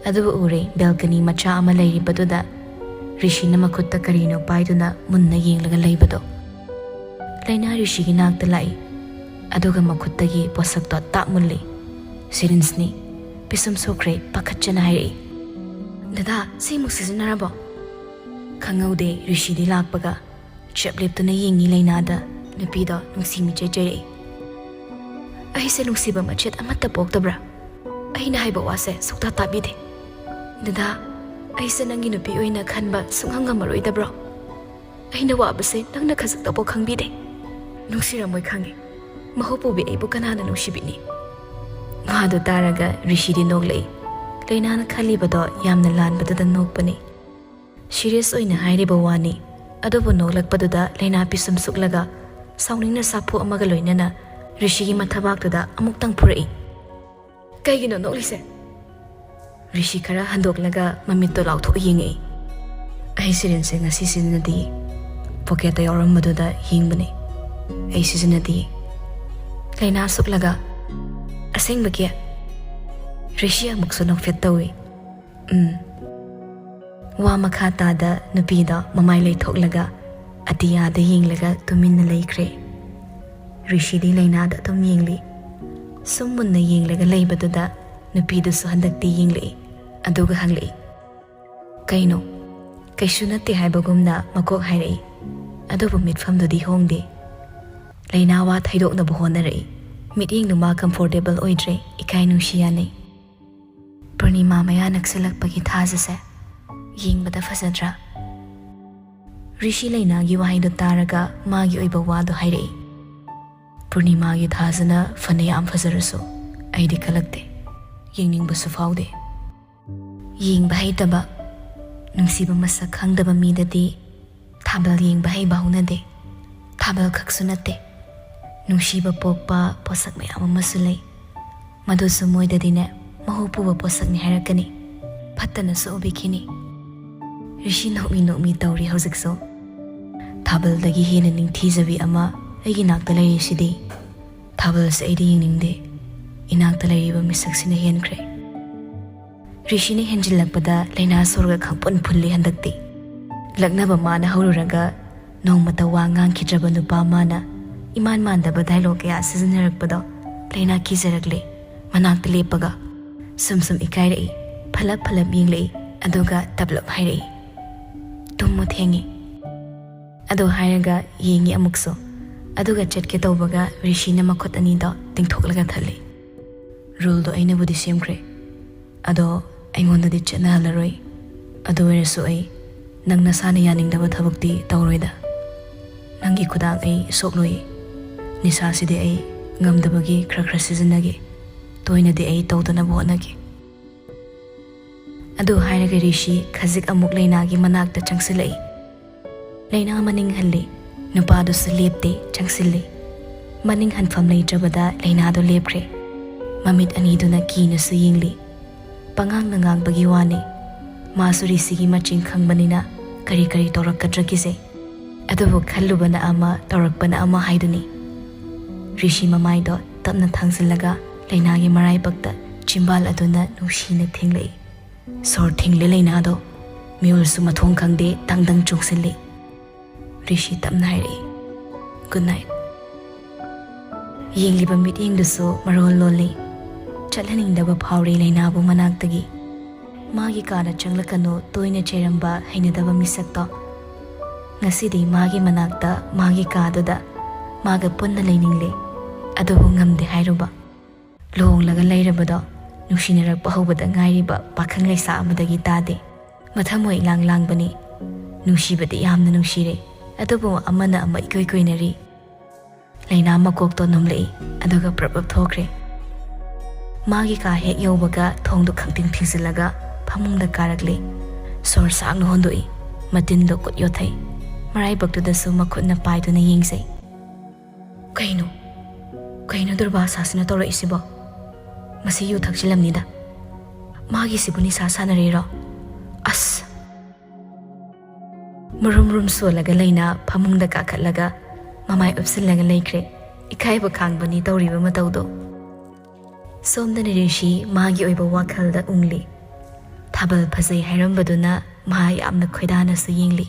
ꯑꯗꯨꯕꯨ ꯎꯔꯦ, ꯕꯦꯜꯀꯅꯤ ꯃꯆꯥ ꯑꯃ ꯂꯩꯔꯤꯕꯗꯨꯗ ꯔꯤꯁꯤꯅ ꯃꯈꯨꯠꯇ ꯀꯔꯤꯅꯣ ꯄꯥꯏꯗꯨꯅ ꯃꯨꯟꯅ ꯌꯦꯡꯂꯒ ꯂꯩꯕꯗꯣ꯫ ꯂꯩꯅꯥ ꯔꯤꯁꯤꯒꯤ ꯅꯥꯛꯇ ꯂꯥꯛꯏ, ꯑꯗꯨꯒ ꯃꯈꯨꯠꯇꯒꯤ ꯄꯣꯠꯁꯛꯇꯣ ꯇꯥꯛ ꯃꯨꯜꯂꯤ꯫ "ꯁꯤꯔꯤꯟꯁꯅꯤ, ꯄꯤꯁꯨꯝ ꯁꯣꯛꯈ꯭ꯔꯦ," ꯄꯥꯈꯠꯆꯅ ꯍꯥꯏꯔꯛꯏ꯫ "ꯗꯗꯥ, ꯁꯤꯃꯨꯛ ꯁꯤꯖꯤꯟꯅꯔꯕꯣ?" ꯈꯪꯍꯧꯗꯦ, ꯔꯤꯁꯤꯗꯤ ꯂꯥꯛꯄꯒ ꯆꯞ ꯂꯦꯞꯇꯨꯅ ꯌꯦꯡꯉꯤ ꯂꯩꯅꯥꯗ꯫ ꯅꯨꯄꯤꯗꯣ ꯅꯨꯡꯁꯤ ꯃꯤꯆꯦꯠ ꯆꯩꯔꯛꯏ꯫ "ꯑꯩꯁꯦ ꯅꯨꯡꯁꯤꯕ ꯃꯆꯦꯠ ꯑꯃꯠꯇ ꯄꯣꯛꯇꯕ꯭ꯔꯥ? ꯑꯩꯅ ꯍꯥꯏꯕ ꯋꯥꯁꯦ ꯁꯨꯛꯇꯥ ꯇꯥꯕꯤꯗꯦ꯫ ꯗꯗꯥ, ꯑꯩꯁꯦ ꯅꯪꯒꯤ ꯅꯨꯄꯤ ꯑꯣꯏꯅ ꯈꯟꯕ ꯁꯨꯡꯉꯝ ꯉꯝꯃꯔꯣꯏꯗꯕ꯭ꯔꯣ? ꯑꯩꯅ ꯋꯥꯕꯁꯦ ꯅꯪꯅ ꯈꯖꯤꯛꯇꯐꯥꯎ ꯈꯪꯕꯤꯗꯦ꯫ ꯅꯨꯡꯁꯤꯔꯝꯃꯣꯏ ꯈꯪꯉꯦ꯫ ꯃꯍꯧꯄꯨꯕꯤ ꯑꯩꯕꯨ ꯀꯅꯥꯅ ꯅꯨꯡꯁꯤꯕꯤꯅꯤ?" ꯋꯥꯗꯨ ꯇꯥꯔꯒ ꯔꯤꯁꯤꯗꯤ ꯅꯣꯛꯂꯛꯏ꯫ ꯂꯩꯅꯥꯅ ꯈꯜꯂꯤꯕꯗꯣ ꯌꯥꯝꯅ ꯂꯥꯟꯕꯗꯨꯗ ꯅꯣꯛꯄꯅꯤ꯫ ꯁꯤꯔꯤꯌꯁ ꯑꯣꯏꯅ ꯍꯥꯏꯔꯤꯕ ꯋꯥꯅꯤ꯫ ꯑꯗꯨꯕꯨ ꯅꯣꯛꯂꯛꯄꯗꯨꯗ ꯂꯩꯅꯥ ꯄꯤꯁꯨꯝ ꯁꯨꯛꯂꯒ ꯁꯥꯎꯅꯤꯡꯅ ꯁꯥꯐꯨ ꯑꯃꯒ ꯂꯣꯏꯅꯅ ꯔꯤꯁꯤꯒꯤ ꯃꯊꯕꯥꯛꯇꯨꯗ ꯑꯃꯨꯛꯇꯪ ꯐꯨꯔꯛꯏ꯫ "ꯀꯩꯒꯤꯅꯣ ꯅꯣꯛꯂꯤꯁꯦ?" ꯔꯤꯁꯤ ꯈꯔ ꯍꯟꯗꯣꯛꯂꯒ ꯃꯃꯤꯠꯇꯣ ꯂꯥꯎꯊꯣꯛ ꯌꯦꯡꯉꯛꯏ꯫ "ꯑꯩ ꯁꯤꯔꯤꯟꯁꯦ ꯉꯁꯤ ꯁꯤꯖꯤꯟꯅꯗꯦ꯫ ꯄꯣꯀꯦꯠꯇ ꯌꯥꯎꯔꯝꯕꯗꯨꯗ ꯌꯦꯡꯕꯅꯦ꯫ ꯑꯩ ꯁꯤꯖꯤꯟꯅꯗꯦ꯫" ꯂꯩꯅꯥ ꯁꯨꯛꯂꯒ, "ꯑꯁꯦꯡꯕꯒꯤ?" ꯔꯤꯁꯤ ꯑꯃꯨꯛꯁꯨ ꯅꯣꯛꯐꯦꯠ ꯇꯧꯏ꯫ "ꯎꯝ꯫" ꯋꯥ ꯃꯈꯥ ꯇꯥꯗ ꯅꯨꯄꯤꯗꯣ ꯃꯃꯥꯏ ꯂꯩꯊꯣꯛꯂꯒ ꯑꯇꯤꯌꯥꯗ ꯌꯦꯡꯂꯒ ꯇꯨꯃꯤꯟꯅ ꯂꯩꯈ꯭ꯔꯦ꯫ ꯔꯤꯁꯤꯗꯤ ꯂꯩꯅꯥꯗ ꯑꯗꯨꯝ ꯌꯦꯡꯂꯤ꯫ ꯁꯨꯝ ꯃꯨꯟꯅ ꯌꯦꯡꯂꯒ ꯂꯩꯕꯗꯨꯗ ꯅꯨꯄꯤꯗꯨꯁꯨ ꯍꯟꯗꯛꯇꯤ ꯌꯦꯡꯂꯛꯏ꯫ ꯑꯗꯨꯒ ꯍꯪꯂꯛꯏ, "ꯀꯩꯅꯣ?" ꯀꯩꯁꯨ ꯅꯠꯇꯦ ꯍꯥꯏꯕꯒꯨꯝꯅ ꯃꯀꯣꯛ ꯍꯥꯏꯔꯛꯏ꯫ ꯑꯗꯨꯕꯨ ꯃꯤꯠꯐꯝꯗꯨꯗꯤ ꯍꯣꯡꯗꯦ꯫ ꯂꯩꯅꯥ ꯋꯥ ꯊꯩꯗꯣꯛꯅꯕ ꯍꯣꯠꯅꯔꯛꯏ꯫ ꯃꯤꯠꯌꯦꯡꯗꯨ ꯃꯥ ꯀꯝꯐꯣꯔꯇꯦꯕꯜ ꯑꯣꯏꯗ꯭ꯔꯦ, ꯏꯀꯥꯏ ꯅꯨꯡꯁꯤ ꯌꯥꯅꯩ꯫ "ꯄꯨꯔꯅꯤꯃꯥ ꯃꯌꯥ ꯅꯛꯁꯤꯜꯂꯛꯄꯒꯤ ꯊꯥꯖꯁꯦ ꯌꯦꯡꯕꯗ ꯐꯖꯗ꯭ꯔꯥ?" ꯔꯤꯁꯤ ꯂꯩꯅꯥꯒꯤ ꯋꯥꯍꯩꯗꯨ ꯇꯥꯔꯒ ꯃꯥꯒꯤ ꯑꯣꯏꯕ ꯋꯥꯗꯨ ꯍꯥꯏꯔꯛꯏ꯫ "ꯄꯨꯔꯅꯤꯃꯥꯒꯤ ꯊꯥꯖꯅ ꯐꯅ ꯌꯥꯝ ꯐꯖꯔꯁꯨ ꯑꯩꯗꯤ ꯀꯜꯂꯛꯇꯦ, ꯌꯦꯡꯅꯤꯡꯕꯁꯨ ꯐꯥꯎꯗꯦ꯫ ꯌꯦꯡꯕ ꯍꯩꯇꯕ, ꯅꯨꯡꯁꯤꯕ ꯃꯁꯛ ꯈꯪꯗꯕ ꯃꯤꯗꯗꯤ ꯊꯥꯕꯜ ꯌꯦꯡꯕ ꯍꯩꯕ ꯍꯧꯅꯗꯦ꯫ ꯊꯥꯕꯜ ꯈꯛꯁꯨ ꯅꯠꯇꯦ, ꯅꯨꯡꯁꯤꯕ ꯄꯣꯛꯄ ꯄꯣꯠꯁꯛ ꯃꯌꯥꯝ ꯑꯃꯁꯨ ꯂꯩ꯫ ꯃꯗꯨꯁꯨ ꯃꯣꯏꯗꯗꯤꯅꯦ ꯃꯍꯨ ꯄꯨꯕ ꯄꯣꯠꯁꯛꯅꯤ ꯍꯥꯏꯔꯛꯀꯅꯤ꯫ ꯐꯠꯇꯅꯁꯨ ꯎꯕꯤꯈꯤꯅꯤ꯫ ꯔꯤꯁꯤ ꯅꯣꯛꯃꯤ ꯅꯣꯛꯃꯤ ꯇꯧꯔꯤ ꯍꯧꯖꯤꯛꯁꯨ꯫ ꯊꯥꯕꯜꯗꯒꯤ ꯍꯦꯟꯅ ꯅꯤꯡꯊꯤꯖꯕꯤ ꯑꯃ ꯑꯩꯒꯤ ꯅꯥꯛꯇ ꯂꯩꯔꯤꯁꯤꯗꯤ꯫ ꯊꯥꯕꯜꯁꯦ ꯑꯩꯗꯤ ꯌꯦꯡꯅꯤꯡꯗꯦ꯫ ꯏꯅꯥꯛꯇ ꯂꯩꯔꯤꯕ ꯃꯤꯁꯛꯁꯤꯅ ꯍꯦꯟꯈ꯭ꯔꯦ꯫ ꯔꯤꯁꯤꯅ ꯍꯦꯟꯖꯤꯜꯂꯛꯄꯗ ꯂꯩꯅꯥ ꯁꯣꯔꯒ ꯈꯪꯐꯨꯟ ꯐꯨꯜꯂꯤ ꯍꯟꯗꯛꯇꯤ꯫ ꯂꯛꯅꯕ ꯃꯥꯅ ꯍꯧꯔꯨꯔꯒ ꯅꯣꯡꯃꯇ ꯋꯥ ꯉꯥꯡꯈꯤꯗ꯭ꯔꯕ ꯅꯨꯄꯥ ꯃꯥꯅ ꯏꯃꯥꯟ ꯃꯥꯟꯗꯕ ꯗꯥꯏꯂꯣꯛ ꯀꯌꯥ ꯁꯤꯖꯤꯟꯅꯔꯛꯄꯗꯣ ꯂꯩꯅꯥ ꯀꯤꯖꯔꯛꯂꯦ꯫ ꯃꯅꯥꯛꯇ ꯂꯦꯞꯄꯒ ꯁꯨꯝ ꯁꯨꯝ ꯏꯀꯥꯏꯔꯛꯏ꯫ ꯐꯂꯞ ꯐꯂꯞ ꯌꯦꯡꯂꯛꯏ꯫ ꯑꯗꯨꯒ ꯇꯞꯂꯞ ꯍꯥꯏꯔꯛꯏ, "ꯇꯨꯝꯃꯨ, ꯊꯦꯡꯉꯤ"꯫ ꯑꯗꯨ ꯍꯥꯏꯔꯒ ꯌꯦꯡꯉꯤ ꯑꯃꯨꯛꯁꯨ꯫ ꯑꯗꯨꯒ ꯆꯠꯀꯦ ꯇꯧꯕꯒ ꯔꯤꯁꯤꯅ ꯃꯈꯨꯠ ꯑꯅꯤꯗꯣ ꯇꯤꯡꯊꯣꯛꯂꯒ ꯊꯠꯂꯤ꯫ "ꯔꯨꯜꯗꯣ ꯑꯩꯅꯕꯨꯗꯤ ꯁꯦꯝꯈ꯭ꯔꯦ, ꯑꯗꯣ ꯑꯩꯉꯣꯟꯗꯗꯤ ꯆꯠꯅꯍꯜꯂꯔꯣꯏ꯫ ꯑꯗꯨ ꯑꯣꯏꯔꯁꯨ ꯑꯩ ꯅꯪ ꯅꯁꯥꯅ ꯌꯥꯅꯤꯡꯗꯕ ꯊꯕꯛꯇꯤ ꯇꯧꯔꯣꯏꯗ꯫ ꯅꯪꯒꯤ ꯈꯨꯗꯥꯡ ꯑꯩ ꯁꯣꯛꯂꯣꯏ꯫ ꯅꯤꯁꯥꯁꯤꯗꯤ ꯑꯩ ꯉꯝꯗꯕꯒꯤ ꯈꯔ ꯈꯔ ꯁꯤꯖꯤꯟꯅꯒꯦ꯫ ꯇꯣꯏꯅꯗꯤ ꯑꯩ ꯇꯧꯗꯅꯕ ꯍꯣꯠꯅꯒꯦ"꯫ ꯑꯗꯨ ꯍꯥꯏꯔꯒ ꯔꯤꯁꯤ ꯈꯖꯤꯛ ꯑꯃꯨꯛ ꯂꯩꯅꯥꯒꯤ ꯃꯅꯥꯛꯇ ꯆꯪꯁꯤꯜꯂꯛꯏ꯫ ꯂꯩꯅꯥ ꯃꯅꯤꯡ ꯍꯜꯂꯤ꯫ ꯅꯨꯄꯥꯗꯨꯁꯨ ꯂꯦꯞꯇꯦ, ꯆꯪꯁꯤꯜꯂꯤ꯫ ꯃꯅꯤꯡ ꯍꯟꯐꯝ ꯂꯩꯇ꯭ꯔꯕꯗ ꯂꯩꯅꯥꯗꯣ ꯂꯦꯞꯈ꯭ꯔꯦ꯫ ꯃꯃꯤꯠ ꯑꯅꯤꯗꯨꯅ ꯀꯤꯅꯁꯨ ꯌꯦꯡꯂꯤ꯫ ꯄꯉꯥꯡꯅ ꯉꯥꯡꯕꯒꯤ ꯋꯥꯅꯤ꯫ ꯃꯥꯁꯨ ꯔꯤꯁꯤꯒꯤ ꯃꯆꯤꯡ ꯈꯪꯕꯅꯤꯅ ꯀꯔꯤ ꯀꯔꯤ ꯇꯧꯔꯛꯀꯗ꯭ꯔꯥ ꯀꯤꯖꯩ꯫ ꯑꯗꯨꯕꯨ ꯈꯜꯂꯨꯕꯅ ꯑꯃ, ꯇꯧꯔꯛꯄꯅ ꯑꯃ ꯍꯥꯏꯗꯨꯅꯤ꯫ ꯔꯤꯁꯤ ꯃꯃꯥꯏꯗꯣ ꯇꯞꯅ ꯊꯥꯡꯖꯤꯜꯂꯒ ꯂꯩꯅꯥꯒꯤ ꯃꯔꯥꯏꯕꯛꯇ ꯆꯤꯝꯕꯥꯜ ꯑꯗꯨꯅ ꯅꯨꯡꯁꯤꯅ ꯊꯦꯡꯂꯛꯏ꯫ "ꯁꯣꯔ ꯊꯤꯡꯂꯦ ꯂꯩꯅꯥꯗꯣ꯫ ꯃꯤꯑꯣꯜꯁꯨ ꯃꯊꯣꯡ ꯈꯪꯗꯦ, ꯇꯪꯗꯪ ꯆꯣꯡꯁꯤꯜꯂꯤ"꯫ ꯔꯤꯁꯤ ꯇꯞꯅ ꯍꯥꯏꯔꯛꯏ, "Good night"꯫ ꯌꯦꯡꯂꯤꯕ ꯃꯤꯠꯌꯦꯡꯗꯨꯁꯨ ꯃꯔꯣꯜ ꯂꯣꯜꯂꯤ꯫ ꯆꯠꯍꯟꯅꯤꯡꯗꯕ ꯐꯥꯎꯔꯤ ꯂꯩꯅꯥꯕꯨ ꯃꯅꯥꯛꯇꯒꯤ꯫ ꯃꯥꯒꯤ ꯀꯥꯗ ꯆꯪꯂꯛꯀꯅꯨ ꯇꯣꯏꯅ ꯆꯩꯔꯝꯕ ꯍꯩꯅꯗꯕ ꯃꯤꯁꯛꯇꯣ꯫ ꯉꯁꯤꯗꯤ ꯃꯥꯒꯤ ꯃꯅꯥꯛꯇ, ꯃꯥꯒꯤ ꯀꯥꯗꯨꯗ ꯃꯥꯒ ꯄꯨꯟꯅ ꯂꯩꯅꯤꯡꯂꯦ꯫ ꯑꯗꯨꯕꯨ ꯉꯝꯗꯦ ꯍꯥꯏꯔꯨꯕ꯫ ꯂꯨꯍꯣꯡꯂꯒ ꯂꯩꯔꯕꯗꯣ ꯅꯨꯡꯁꯤꯅꯔꯛꯄ ꯍꯧꯕꯗ ꯉꯥꯏꯔꯤꯕ ꯄꯥꯈꯪ ꯂꯩꯁꯥ ꯑꯃꯗꯒꯤ ꯇꯥꯗꯦ꯫ ꯃꯊꯃꯣꯏ ꯏꯂꯥꯡ ꯂꯥꯡꯕꯅꯤ꯫ ꯅꯨꯡꯁꯤꯕꯗꯤ ꯌꯥꯝꯅ ꯅꯨꯡꯁꯤꯔꯦ, ꯑꯗꯨꯕꯨ ꯑꯃꯅ ꯑꯃ ꯏꯀꯣꯏ ꯀꯣꯏꯅꯔꯤ꯫ ꯂꯩꯅꯥ ꯃꯀꯣꯛꯇꯣ ꯅꯨꯝꯂꯛꯏ, ꯑꯗꯨꯒ ꯄ꯭ꯔꯞ ꯄ꯭ꯔꯞ ꯊꯣꯛꯈ꯭ꯔꯦ꯫ ꯃꯥꯒꯤ ꯀꯥ ꯍꯦꯛ ꯌꯧꯕꯒ ꯊꯣꯡꯗꯣ ꯈꯪꯊꯤꯡ ꯊꯤꯡꯖꯤꯜꯂꯒ ꯐꯃꯨꯡꯗ ꯀꯥꯔꯛꯂꯦ꯫ ꯁꯣꯔ ꯁꯥꯡꯅ ꯍꯣꯟꯗꯣꯛꯏ, ꯃꯇꯤꯟꯗꯣ ꯀꯨꯠ ꯌꯣꯠꯊꯩ꯫ ꯃꯔꯥꯏꯕꯛꯇꯨꯗꯁꯨ ꯃꯈꯨꯠꯅ ꯄꯥꯏꯗꯨꯅ ꯌꯦꯡꯖꯩ꯫ ꯀꯩꯅꯣ? ꯀꯩꯅꯣ ꯗꯨꯔꯕꯥꯁꯥꯁꯤꯅ ꯇꯧꯔꯛꯏꯁꯤꯕꯣ? ꯃꯁꯤ ꯌꯨ ꯊꯛꯆꯤꯜꯂꯝꯅꯤꯗ꯫ ꯃꯥꯒꯤꯁꯤꯕꯨ ꯅꯤꯁꯥ ꯁꯥꯟꯅꯔꯤꯔꯣ? ꯑꯁ! ꯃꯨꯔꯨꯝ ꯃꯨꯔꯨꯝ ꯁꯣꯜꯂꯒ ꯂꯩꯅꯥ ꯐꯃꯨꯡꯗ ꯀꯥꯈꯠꯂꯒ ꯃꯃꯥꯏ ꯎꯞꯁꯤꯜꯂꯒ ꯂꯩꯈ꯭ꯔꯦ꯫ ꯏꯀꯥꯏꯕ ꯈꯥꯡꯕꯅꯤ ꯇꯧꯔꯤꯕ ꯃꯇꯧꯗꯣ꯫ ꯁꯣꯝꯗꯅ ꯔꯤꯁꯤ ꯃꯥꯒꯤ ꯑꯣꯏꯕ ꯋꯥꯈꯜꯗ ꯎꯪꯂꯤ꯫ ꯊꯥꯕꯜ ꯐꯖꯩ ꯍꯥꯏꯔꯝꯕꯗꯨꯅ ꯃꯍꯥ ꯌꯥꯝꯅ ꯈꯣꯏꯗꯥꯅꯁꯨ ꯌꯦꯡꯂꯤ꯫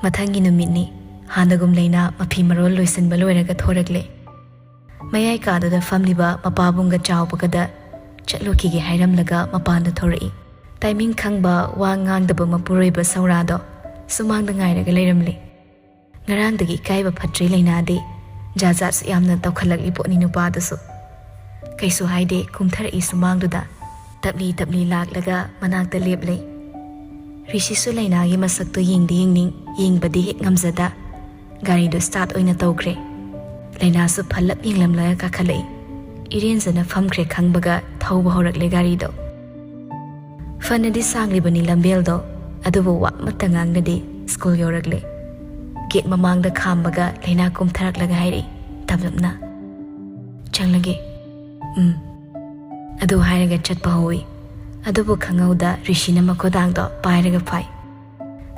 ꯃꯊꯪꯒꯤ ꯅꯨꯃꯤꯠꯅꯤ꯫ ꯍꯥꯟꯅꯒꯨꯝ ꯂꯩꯅꯥ ꯃꯐꯤ ꯃꯔꯣꯜ ꯂꯣꯏꯁꯤꯟꯕ ꯂꯣꯏꯔꯒ ꯊꯣꯔꯛꯂꯦ꯫ ꯃꯌꯥꯏ ꯀꯥꯗꯨꯗ ꯐꯝꯂꯤꯕ ꯃꯄꯥꯕꯨꯡꯒ ꯆꯥꯎꯕꯒꯗ ꯆꯠꯂꯨꯈꯤꯒꯦ ꯍꯥꯏꯔꯝꯂꯒ ꯃꯄꯥꯟꯗ ꯊꯣꯔꯛꯏ꯫ ꯇꯥꯏꯃꯤꯡ ꯈꯪꯕ ꯋꯥ ꯉꯥꯡꯗꯕ ꯃꯄꯨꯔꯣꯏꯕ ꯁꯧꯔꯥꯗꯣ ꯁꯨꯃꯥꯡꯗ ꯉꯥꯏꯔꯒ ꯂꯩꯔꯝꯂꯦ꯫ ꯉꯔꯥꯡꯗꯒꯤ ꯏꯀꯥꯏꯕ ꯐꯠꯇ꯭ꯔꯤ ꯂꯩꯅꯥꯗꯤ꯫ ꯖꯥꯠ ꯖꯥꯠꯁꯨ ꯌꯥꯝꯅ ꯇꯧꯈꯠꯂꯛꯂꯤ ꯄꯣꯠꯅꯤ ꯅꯨꯄꯥꯗꯨꯁꯨ꯫ ꯀꯩꯁꯨ ꯍꯥꯏꯗꯦ, ꯀꯨꯝꯊꯔꯛꯏ ꯁꯨꯃꯥꯡꯗꯨꯗ꯫ ꯇꯞꯂꯤ ꯇꯞꯂꯤ ꯂꯥꯛꯂꯒ ꯃꯅꯥꯛꯇ ꯂꯦꯞꯂꯦ꯫ ꯔꯤꯁꯤꯁꯨ ꯂꯩꯅꯥꯒꯤ ꯃꯁꯛꯇꯨ ꯌꯦꯡꯗꯤ ꯌꯦꯡꯅꯤꯡ, ꯌꯦꯡꯕꯗꯤ ꯍꯦꯛ ꯉꯝꯖꯗ꯫ ꯒꯥꯔꯤꯗꯨ start ꯑꯣꯏꯅ ꯇꯧꯈ꯭ꯔꯦ꯫ ꯂꯩꯅꯥꯁꯨ ꯐꯜꯂꯞ ꯌꯦꯡꯂꯝꯂꯒ ꯀꯥꯈꯠꯂꯛꯏ꯫ ꯏꯔꯦꯟꯖꯅ ꯐꯝꯈ꯭ꯔꯦ ꯈꯪꯕꯒ ꯊꯧꯕ ꯍꯧꯔꯛꯂꯦ ꯒꯥꯔꯤꯗꯣ꯫ ꯐꯅꯗꯤ ꯁꯥꯡꯂꯤꯕꯅꯤ ꯂꯝꯕꯦꯜꯗꯣ, ꯑꯗꯨꯕꯨ ꯋꯥ ꯑꯃꯠꯇ ꯉꯥꯡꯅꯗꯦ꯫ ꯁ꯭ꯀꯨꯜ ꯌꯧꯔꯛꯂꯦ꯫ ꯒꯦꯠ ꯃꯃꯥꯡꯗ ꯈꯥꯝꯕꯒ ꯂꯩꯅꯥ ꯀꯨꯝꯊꯔꯛꯂꯒ ꯍꯥꯏꯔꯛꯏ ꯇꯞꯂꯞꯅ, "ꯆꯪꯂꯒꯦ꯫" "ꯎꯝ꯫" ꯑꯗꯨ ꯍꯥꯏꯔꯒ ꯆꯠꯄ ꯍꯧꯏ꯫ ꯑꯗꯨꯕꯨ ꯈꯪꯍꯧꯗ ꯔꯤꯁꯤꯅ ꯃꯈꯨꯗꯥꯡꯗꯣ ꯄꯥꯏꯔꯒ ꯐꯥꯏ꯫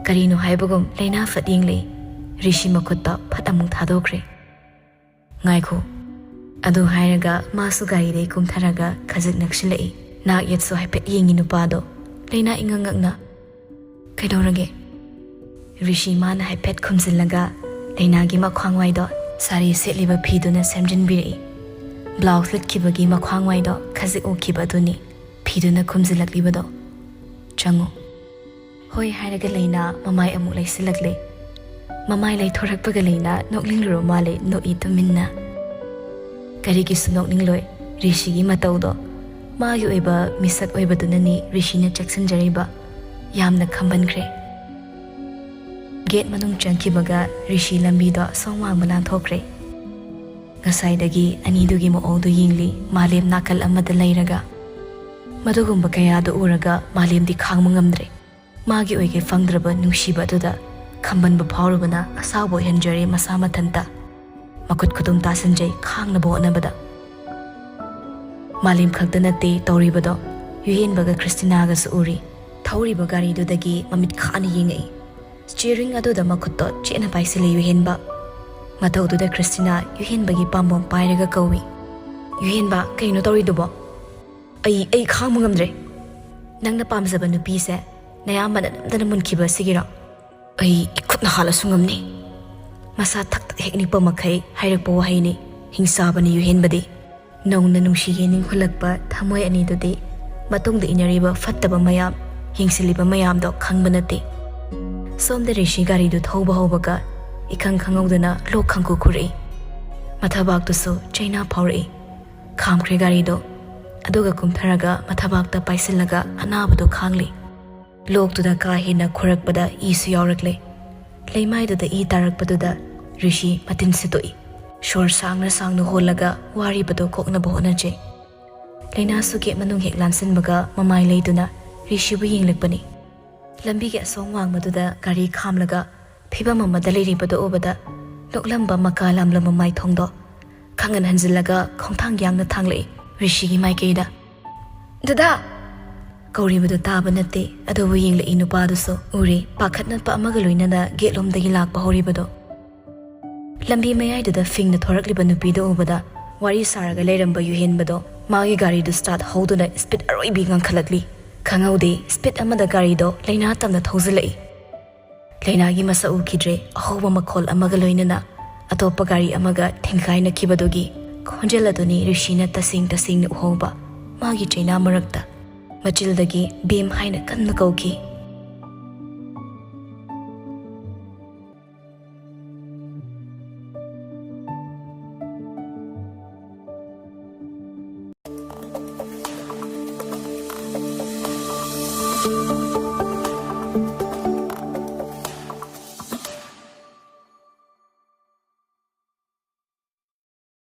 ꯀꯔꯤꯅꯣ ꯍꯥꯏꯕꯒꯨꯝ ꯂꯩꯅꯥ ꯐꯠ ꯌꯦꯡꯂꯛꯏ꯫ ꯔꯤꯁꯤ ꯃꯈꯨꯠꯇꯣ ꯐꯠ ꯑꯃꯨꯛ ꯊꯥꯗꯣꯛꯈ꯭ꯔꯦ꯫ "ꯉꯥꯏꯈꯣ꯫" ꯑꯗꯨ ꯍꯥꯏꯔꯒ ꯃꯥꯁꯨ ꯒꯥꯔꯤꯗꯩ ꯀꯨꯝꯊꯔꯒ ꯈꯖꯤꯛ ꯅꯛꯁꯤꯜꯂꯛꯏ꯫ ꯅꯥꯛ ꯌꯦꯠꯁꯨ ꯍꯥꯏꯐꯦꯠ ꯌꯦꯡꯉꯤ ꯅꯨꯄꯥꯗꯣ꯫ ꯂꯩꯅꯥ ꯏꯉꯛ ꯉꯛꯅ, "ꯀꯩꯗꯧꯔꯒꯦ?" ꯔꯤꯁꯤ ꯃꯥꯅ ꯍꯥꯏꯐꯦꯠ ꯈꯨꯝꯖꯤꯜꯂꯒ ꯂꯩꯅꯥꯒꯤ ꯃꯈ꯭ꯋꯥꯡ ꯋꯥꯏꯗꯣ ꯁꯥꯔꯤ ꯁꯦꯠꯂꯤꯕ ꯐꯤꯗꯨꯅ ꯁꯦꯝꯖꯤꯟꯕꯤꯔꯛꯏ꯫ ꯕ꯭ꯂꯥꯎꯁ ꯂꯤꯠꯈꯤꯕꯒꯤ ꯃꯈ꯭ꯋꯥꯡ ꯋꯥꯏꯗꯣ ꯈꯖꯤꯛ ꯎꯈꯤꯕ ꯑꯗꯨꯅꯤ ꯐꯤꯗꯨꯅ ꯈꯨꯝꯖꯤꯜꯂꯛꯂꯤꯕꯗꯣ꯫ "ꯆꯪꯉꯨ꯫" ꯍꯣꯏ ꯍꯥꯏꯔꯒ ꯂꯩꯅꯥ ꯃꯃꯥꯏ ꯑꯃꯨꯛ ꯂꯩꯁꯤꯜꯂꯛꯂꯦ꯫ ꯃꯃꯥꯏ ꯂꯩꯊꯣꯔꯛꯄꯒ ꯂꯩꯅꯥ ꯅꯣꯛꯅꯤꯡꯂꯨꯔ ꯃꯥꯜꯂꯦ ꯅꯣꯛꯏ ꯇꯨꯃꯤꯟꯅ꯫ ꯀꯔꯤꯒꯤꯁꯨ ꯅꯣꯛꯅꯤꯡꯂꯣꯏ? ꯔꯤꯁꯤꯒꯤ ꯃꯇꯧꯗꯣ꯫ ꯃꯥꯒꯤ ꯑꯣꯏꯕ ꯃꯤꯁꯛ ꯑꯣꯏꯕꯗꯨꯅꯅꯤ ꯔꯤꯁꯤꯅ ꯆꯦꯛꯁꯤꯟꯖꯔꯤꯕ꯫ ꯌꯥꯝꯅ ꯈꯝꯕꯟꯈ꯭ꯔꯦ꯫ ꯒꯦꯠ ꯃꯅꯨꯡ ꯆꯪꯈꯤꯕꯒ ꯔꯤꯁꯤ ꯂꯝꯕꯤꯗꯣ ꯁꯣꯡ ꯋꯥꯡꯕ ꯂꯥꯟꯊꯣꯛꯈ꯭ꯔꯦ꯫ ꯉꯁꯥꯏꯗꯒꯤ ꯑꯅꯤꯗꯨꯒꯤ ꯃꯑꯣꯡꯗꯨ ꯌꯦꯡꯂꯤ ꯃꯥꯂꯦꯝ ꯅꯥꯀꯜ ꯑꯃꯗ ꯂꯩꯔꯒ꯫ ꯃꯗꯨꯒꯨꯝꯕ ꯀꯌꯥꯗꯨ ꯎꯔꯒ ꯃꯥꯂꯦꯝꯗꯤ ꯈꯥꯡꯕ ꯉꯝꯗ꯭ꯔꯦ꯫ ꯃꯥꯒꯤ ꯑꯣꯏꯒꯦ ꯐꯪꯗ꯭ꯔꯕ ꯅꯨꯡꯁꯤꯕ ꯑꯗꯨꯗ ꯈꯝꯕꯟꯕ ꯐꯥꯎꯔꯨꯕꯅ ꯑꯁꯥꯎꯕ ꯑꯣꯏꯍꯟꯖꯔꯦ ꯃꯁꯥ ꯃꯊꯟꯇ꯫ ꯃꯈꯨꯠ ꯈꯨꯗꯨꯝ ꯇꯥꯁꯤꯟꯖꯩ ꯈꯥꯡꯅꯕ ꯍꯣꯠꯅꯕꯗ꯫ ꯃꯥꯂꯦꯝ ꯈꯛꯇ ꯅꯠꯇꯦ ꯇꯧꯔꯤꯕꯗꯣ, ꯌꯨꯍꯦꯟꯕꯒ ꯈ꯭ꯔꯤꯁꯇꯤꯅꯥꯒꯁꯨ ꯎꯔꯤ꯫ ꯊꯧꯔꯤꯕ ꯒꯥꯔꯤꯗꯨꯗꯒꯤ ꯃꯃꯤꯠ ꯈꯥꯅ ꯌꯦꯡꯉꯛꯏ꯫ ꯁ꯭ꯇꯤꯌꯔꯤꯡ ꯑꯗꯨꯗ ꯃꯈꯨꯠꯇꯣ ꯆꯦꯠꯅ ꯄꯥꯏꯁꯤꯜꯂꯤ ꯌꯨꯍꯦꯟꯕ꯫ ꯃꯇꯧꯗꯨꯗ ꯈ꯭ꯔꯤꯁꯇꯤꯅꯥ ꯌꯨꯍꯦꯟꯕꯒꯤ ꯄꯥꯝꯕꯣꯝ ꯄꯥꯏꯔꯒ ꯀꯧꯏ, "ꯌꯨꯍꯦꯟꯕ, ꯀꯩꯅꯣ ꯇꯧꯔꯤꯗꯨꯕꯣ? ꯑꯩ, ꯑꯩ ꯈꯥꯡꯕ ꯉꯝꯗ꯭ꯔꯦ꯫ ꯅꯪꯅ ꯄꯥꯝꯖꯕ ꯅꯨꯄꯤꯁꯦ ꯅꯌꯥꯝꯕꯅ ꯅꯝꯗꯅ ꯃꯨꯟꯈꯤꯕ ꯑꯁꯤꯒꯤꯔꯣ? ꯑꯩ ꯏꯈꯨꯠꯅ ꯍꯥꯠꯂꯁꯨ ꯉꯝꯅꯤ꯫" ꯃꯁꯥ ꯊꯛ ꯊꯛ ꯍꯦꯛ ꯅꯤꯛꯄ ꯃꯈꯩ ꯍꯥꯏꯔꯛꯄ ꯋꯥꯍꯩꯅꯤ꯫ ꯍꯤꯡꯆꯥꯕꯅꯤ ꯌꯨꯍꯦꯟꯕꯗꯤ꯫ ꯅꯧꯅ ꯅꯨꯡꯁꯤꯒꯦ ꯅꯤꯡꯍꯨꯜꯂꯛꯄ ꯊꯃꯣꯏ ꯑꯅꯤꯗꯨꯗꯤ ꯃꯇꯨꯡꯗ ꯏꯟꯅꯔꯤꯕ ꯐꯠꯇꯕ ꯃꯌꯥꯝ, ꯌꯦꯡꯁꯤꯜꯂꯤꯕ ꯃꯌꯥꯝꯗꯣ ꯈꯪꯕ ꯅꯠꯇꯦ꯫ ꯁꯣꯝꯗ ꯔꯤꯁꯤ ꯒꯥꯔꯤꯗꯨ ꯊꯧꯕ ꯍꯧꯕꯒ ꯏꯈꯪ ꯈꯪꯍꯧꯗꯅ ꯂꯣꯛ ꯈꯪꯈꯨ ꯈꯨꯔꯛꯏ꯫ ꯃꯊꯕꯥꯛꯇꯨꯁꯨ ꯆꯩꯅꯥ ꯐꯥꯎꯔꯛꯏ꯫ ꯈꯥꯝꯈ꯭ꯔꯦ ꯒꯥꯔꯤꯗꯣ꯫ ꯑꯗꯨꯒ ꯀꯨꯝꯊꯔꯒ ꯃꯊꯕꯥꯛꯇ ꯄꯥꯏꯁꯤꯜꯂꯒ ꯑꯅꯥꯕꯗꯨ ꯈꯥꯡꯂꯤ꯫ ꯂꯣꯛꯇꯨꯗ ꯀꯥ ꯍꯦꯟꯅ ꯈꯨꯔꯛꯄꯗ ꯏꯁꯨ ꯌꯥꯎꯔꯛꯂꯦ꯫ ꯂꯩꯃꯥꯏꯗꯨꯗ ꯏ ꯇꯥꯔꯛꯄꯗꯨꯗ ꯔꯤꯁꯤ ꯃꯇꯤꯟ ꯁꯤꯠꯇꯣꯛꯏ꯫ ꯁꯣꯔ ꯁꯥꯡꯅ ꯁꯥꯡꯅ ꯍꯣꯜꯂꯒ ꯋꯥꯔꯤꯕꯗꯨ ꯀꯣꯛꯅꯕ ꯍꯣꯠꯅꯖꯩ꯫ ꯂꯩꯅꯥꯁꯨ ꯒꯦꯠ ꯃꯅꯨꯡ ꯍꯦꯛ ꯂꯥꯟꯁꯤꯟꯕꯒ ꯃꯃꯥꯏ ꯂꯩꯗꯨꯅ ꯔꯤꯁꯤꯕꯨ ꯌꯦꯡꯂꯛꯄꯅꯤ꯫ ꯂꯝꯕꯤꯒꯤ ꯑꯁꯣꯡ ꯋꯥꯡꯃꯗꯨꯗ ꯒꯥꯔꯤ ꯈꯥꯝꯂꯒ ꯐꯤꯚꯝ ꯑꯃꯗ ꯂꯩꯔꯤꯕꯗꯨ ꯎꯕꯗ ꯅꯣꯛꯂꯝꯕ ꯃꯀꯥ ꯂꯥꯝꯂꯝꯕ ꯃꯥꯏꯊꯣꯡꯗꯣ ꯈꯪꯍꯟ ꯍꯟꯖꯤꯜꯂꯒ ꯈꯣꯡꯊꯥꯡ ꯌꯥꯡꯅ ꯊꯥꯡꯂꯛꯏ ꯔꯤꯁꯤꯒꯤ ꯃꯥꯏꯀꯩꯗ꯫ "ꯗꯗꯥ!" ꯀꯧꯔꯤꯕꯗꯨ ꯇꯥꯕ ꯅꯠꯇꯦ, ꯑꯗꯨꯕꯨ ꯌꯦꯡꯂꯛꯏ ꯅꯨꯄꯥꯗꯨꯁꯨ ꯎꯔꯦ, ꯄꯥꯈꯠꯅꯠꯄ ꯑꯃꯒ ꯂꯣꯏꯅꯅ ꯒꯦꯠꯂꯣꯝꯗꯒꯤ ꯂꯥꯛꯄ ꯍꯧꯔꯤꯕꯗꯣ꯫ ꯂꯝꯕꯤ ꯃꯌꯥꯏꯗꯨꯗ ꯐꯤꯡꯅ ꯊꯣꯔꯛꯂꯤꯕ ꯅꯨꯄꯤꯗꯨ ꯎꯕꯗ ꯋꯥꯔꯤ ꯁꯥꯔꯒ ꯂꯩꯔꯝꯕ ꯌꯨꯍꯦꯟꯕꯗꯣ ꯃꯥꯒꯤ ꯒꯥꯔꯤꯗꯨ ꯁ꯭ꯇꯥꯔꯠ ꯍꯧꯗꯨꯅ ꯁ꯭ꯄꯤꯗ ꯑꯔꯣꯏꯕꯤ ꯉꯥꯡꯈꯠꯂꯛꯂꯤ꯫ ꯈꯪꯍꯧꯗꯦ, ꯁ꯭ꯄꯤꯗ ꯑꯃꯗ ꯒꯥꯔꯤꯗꯣ ꯂꯩꯅꯥ ꯇꯝꯅ ꯊꯧꯖꯤꯜꯂꯛꯏ꯫ ꯂꯩꯅꯥꯒꯤ ꯃꯁꯛ ꯎꯈꯤꯗ꯭ꯔꯦ꯫ ꯑꯍꯧꯕ ꯃꯈꯣꯜ ꯑꯃꯒ ꯂꯣꯏꯅꯅ ꯑꯇꯣꯞꯄ ꯒꯥꯔꯤ ꯑꯃꯒ ꯊꯦꯡꯒꯥꯏꯅꯈꯤꯕꯗꯨꯒꯤ ꯈꯣꯟꯖꯦꯜ ꯑꯗꯨꯅꯤ ꯔꯤꯁꯤꯅ ꯇꯁꯦꯡ ꯇꯁꯦꯡꯅ ꯎꯍꯧꯕ꯫ ꯃꯥꯒꯤ ꯆꯩꯅꯥ ꯃꯔꯛꯇ ꯃꯆꯤꯜꯗꯒꯤ "ꯕꯦꯝ" ꯍꯥꯏꯅ ꯀꯟꯅ ꯀꯧꯈꯤ꯫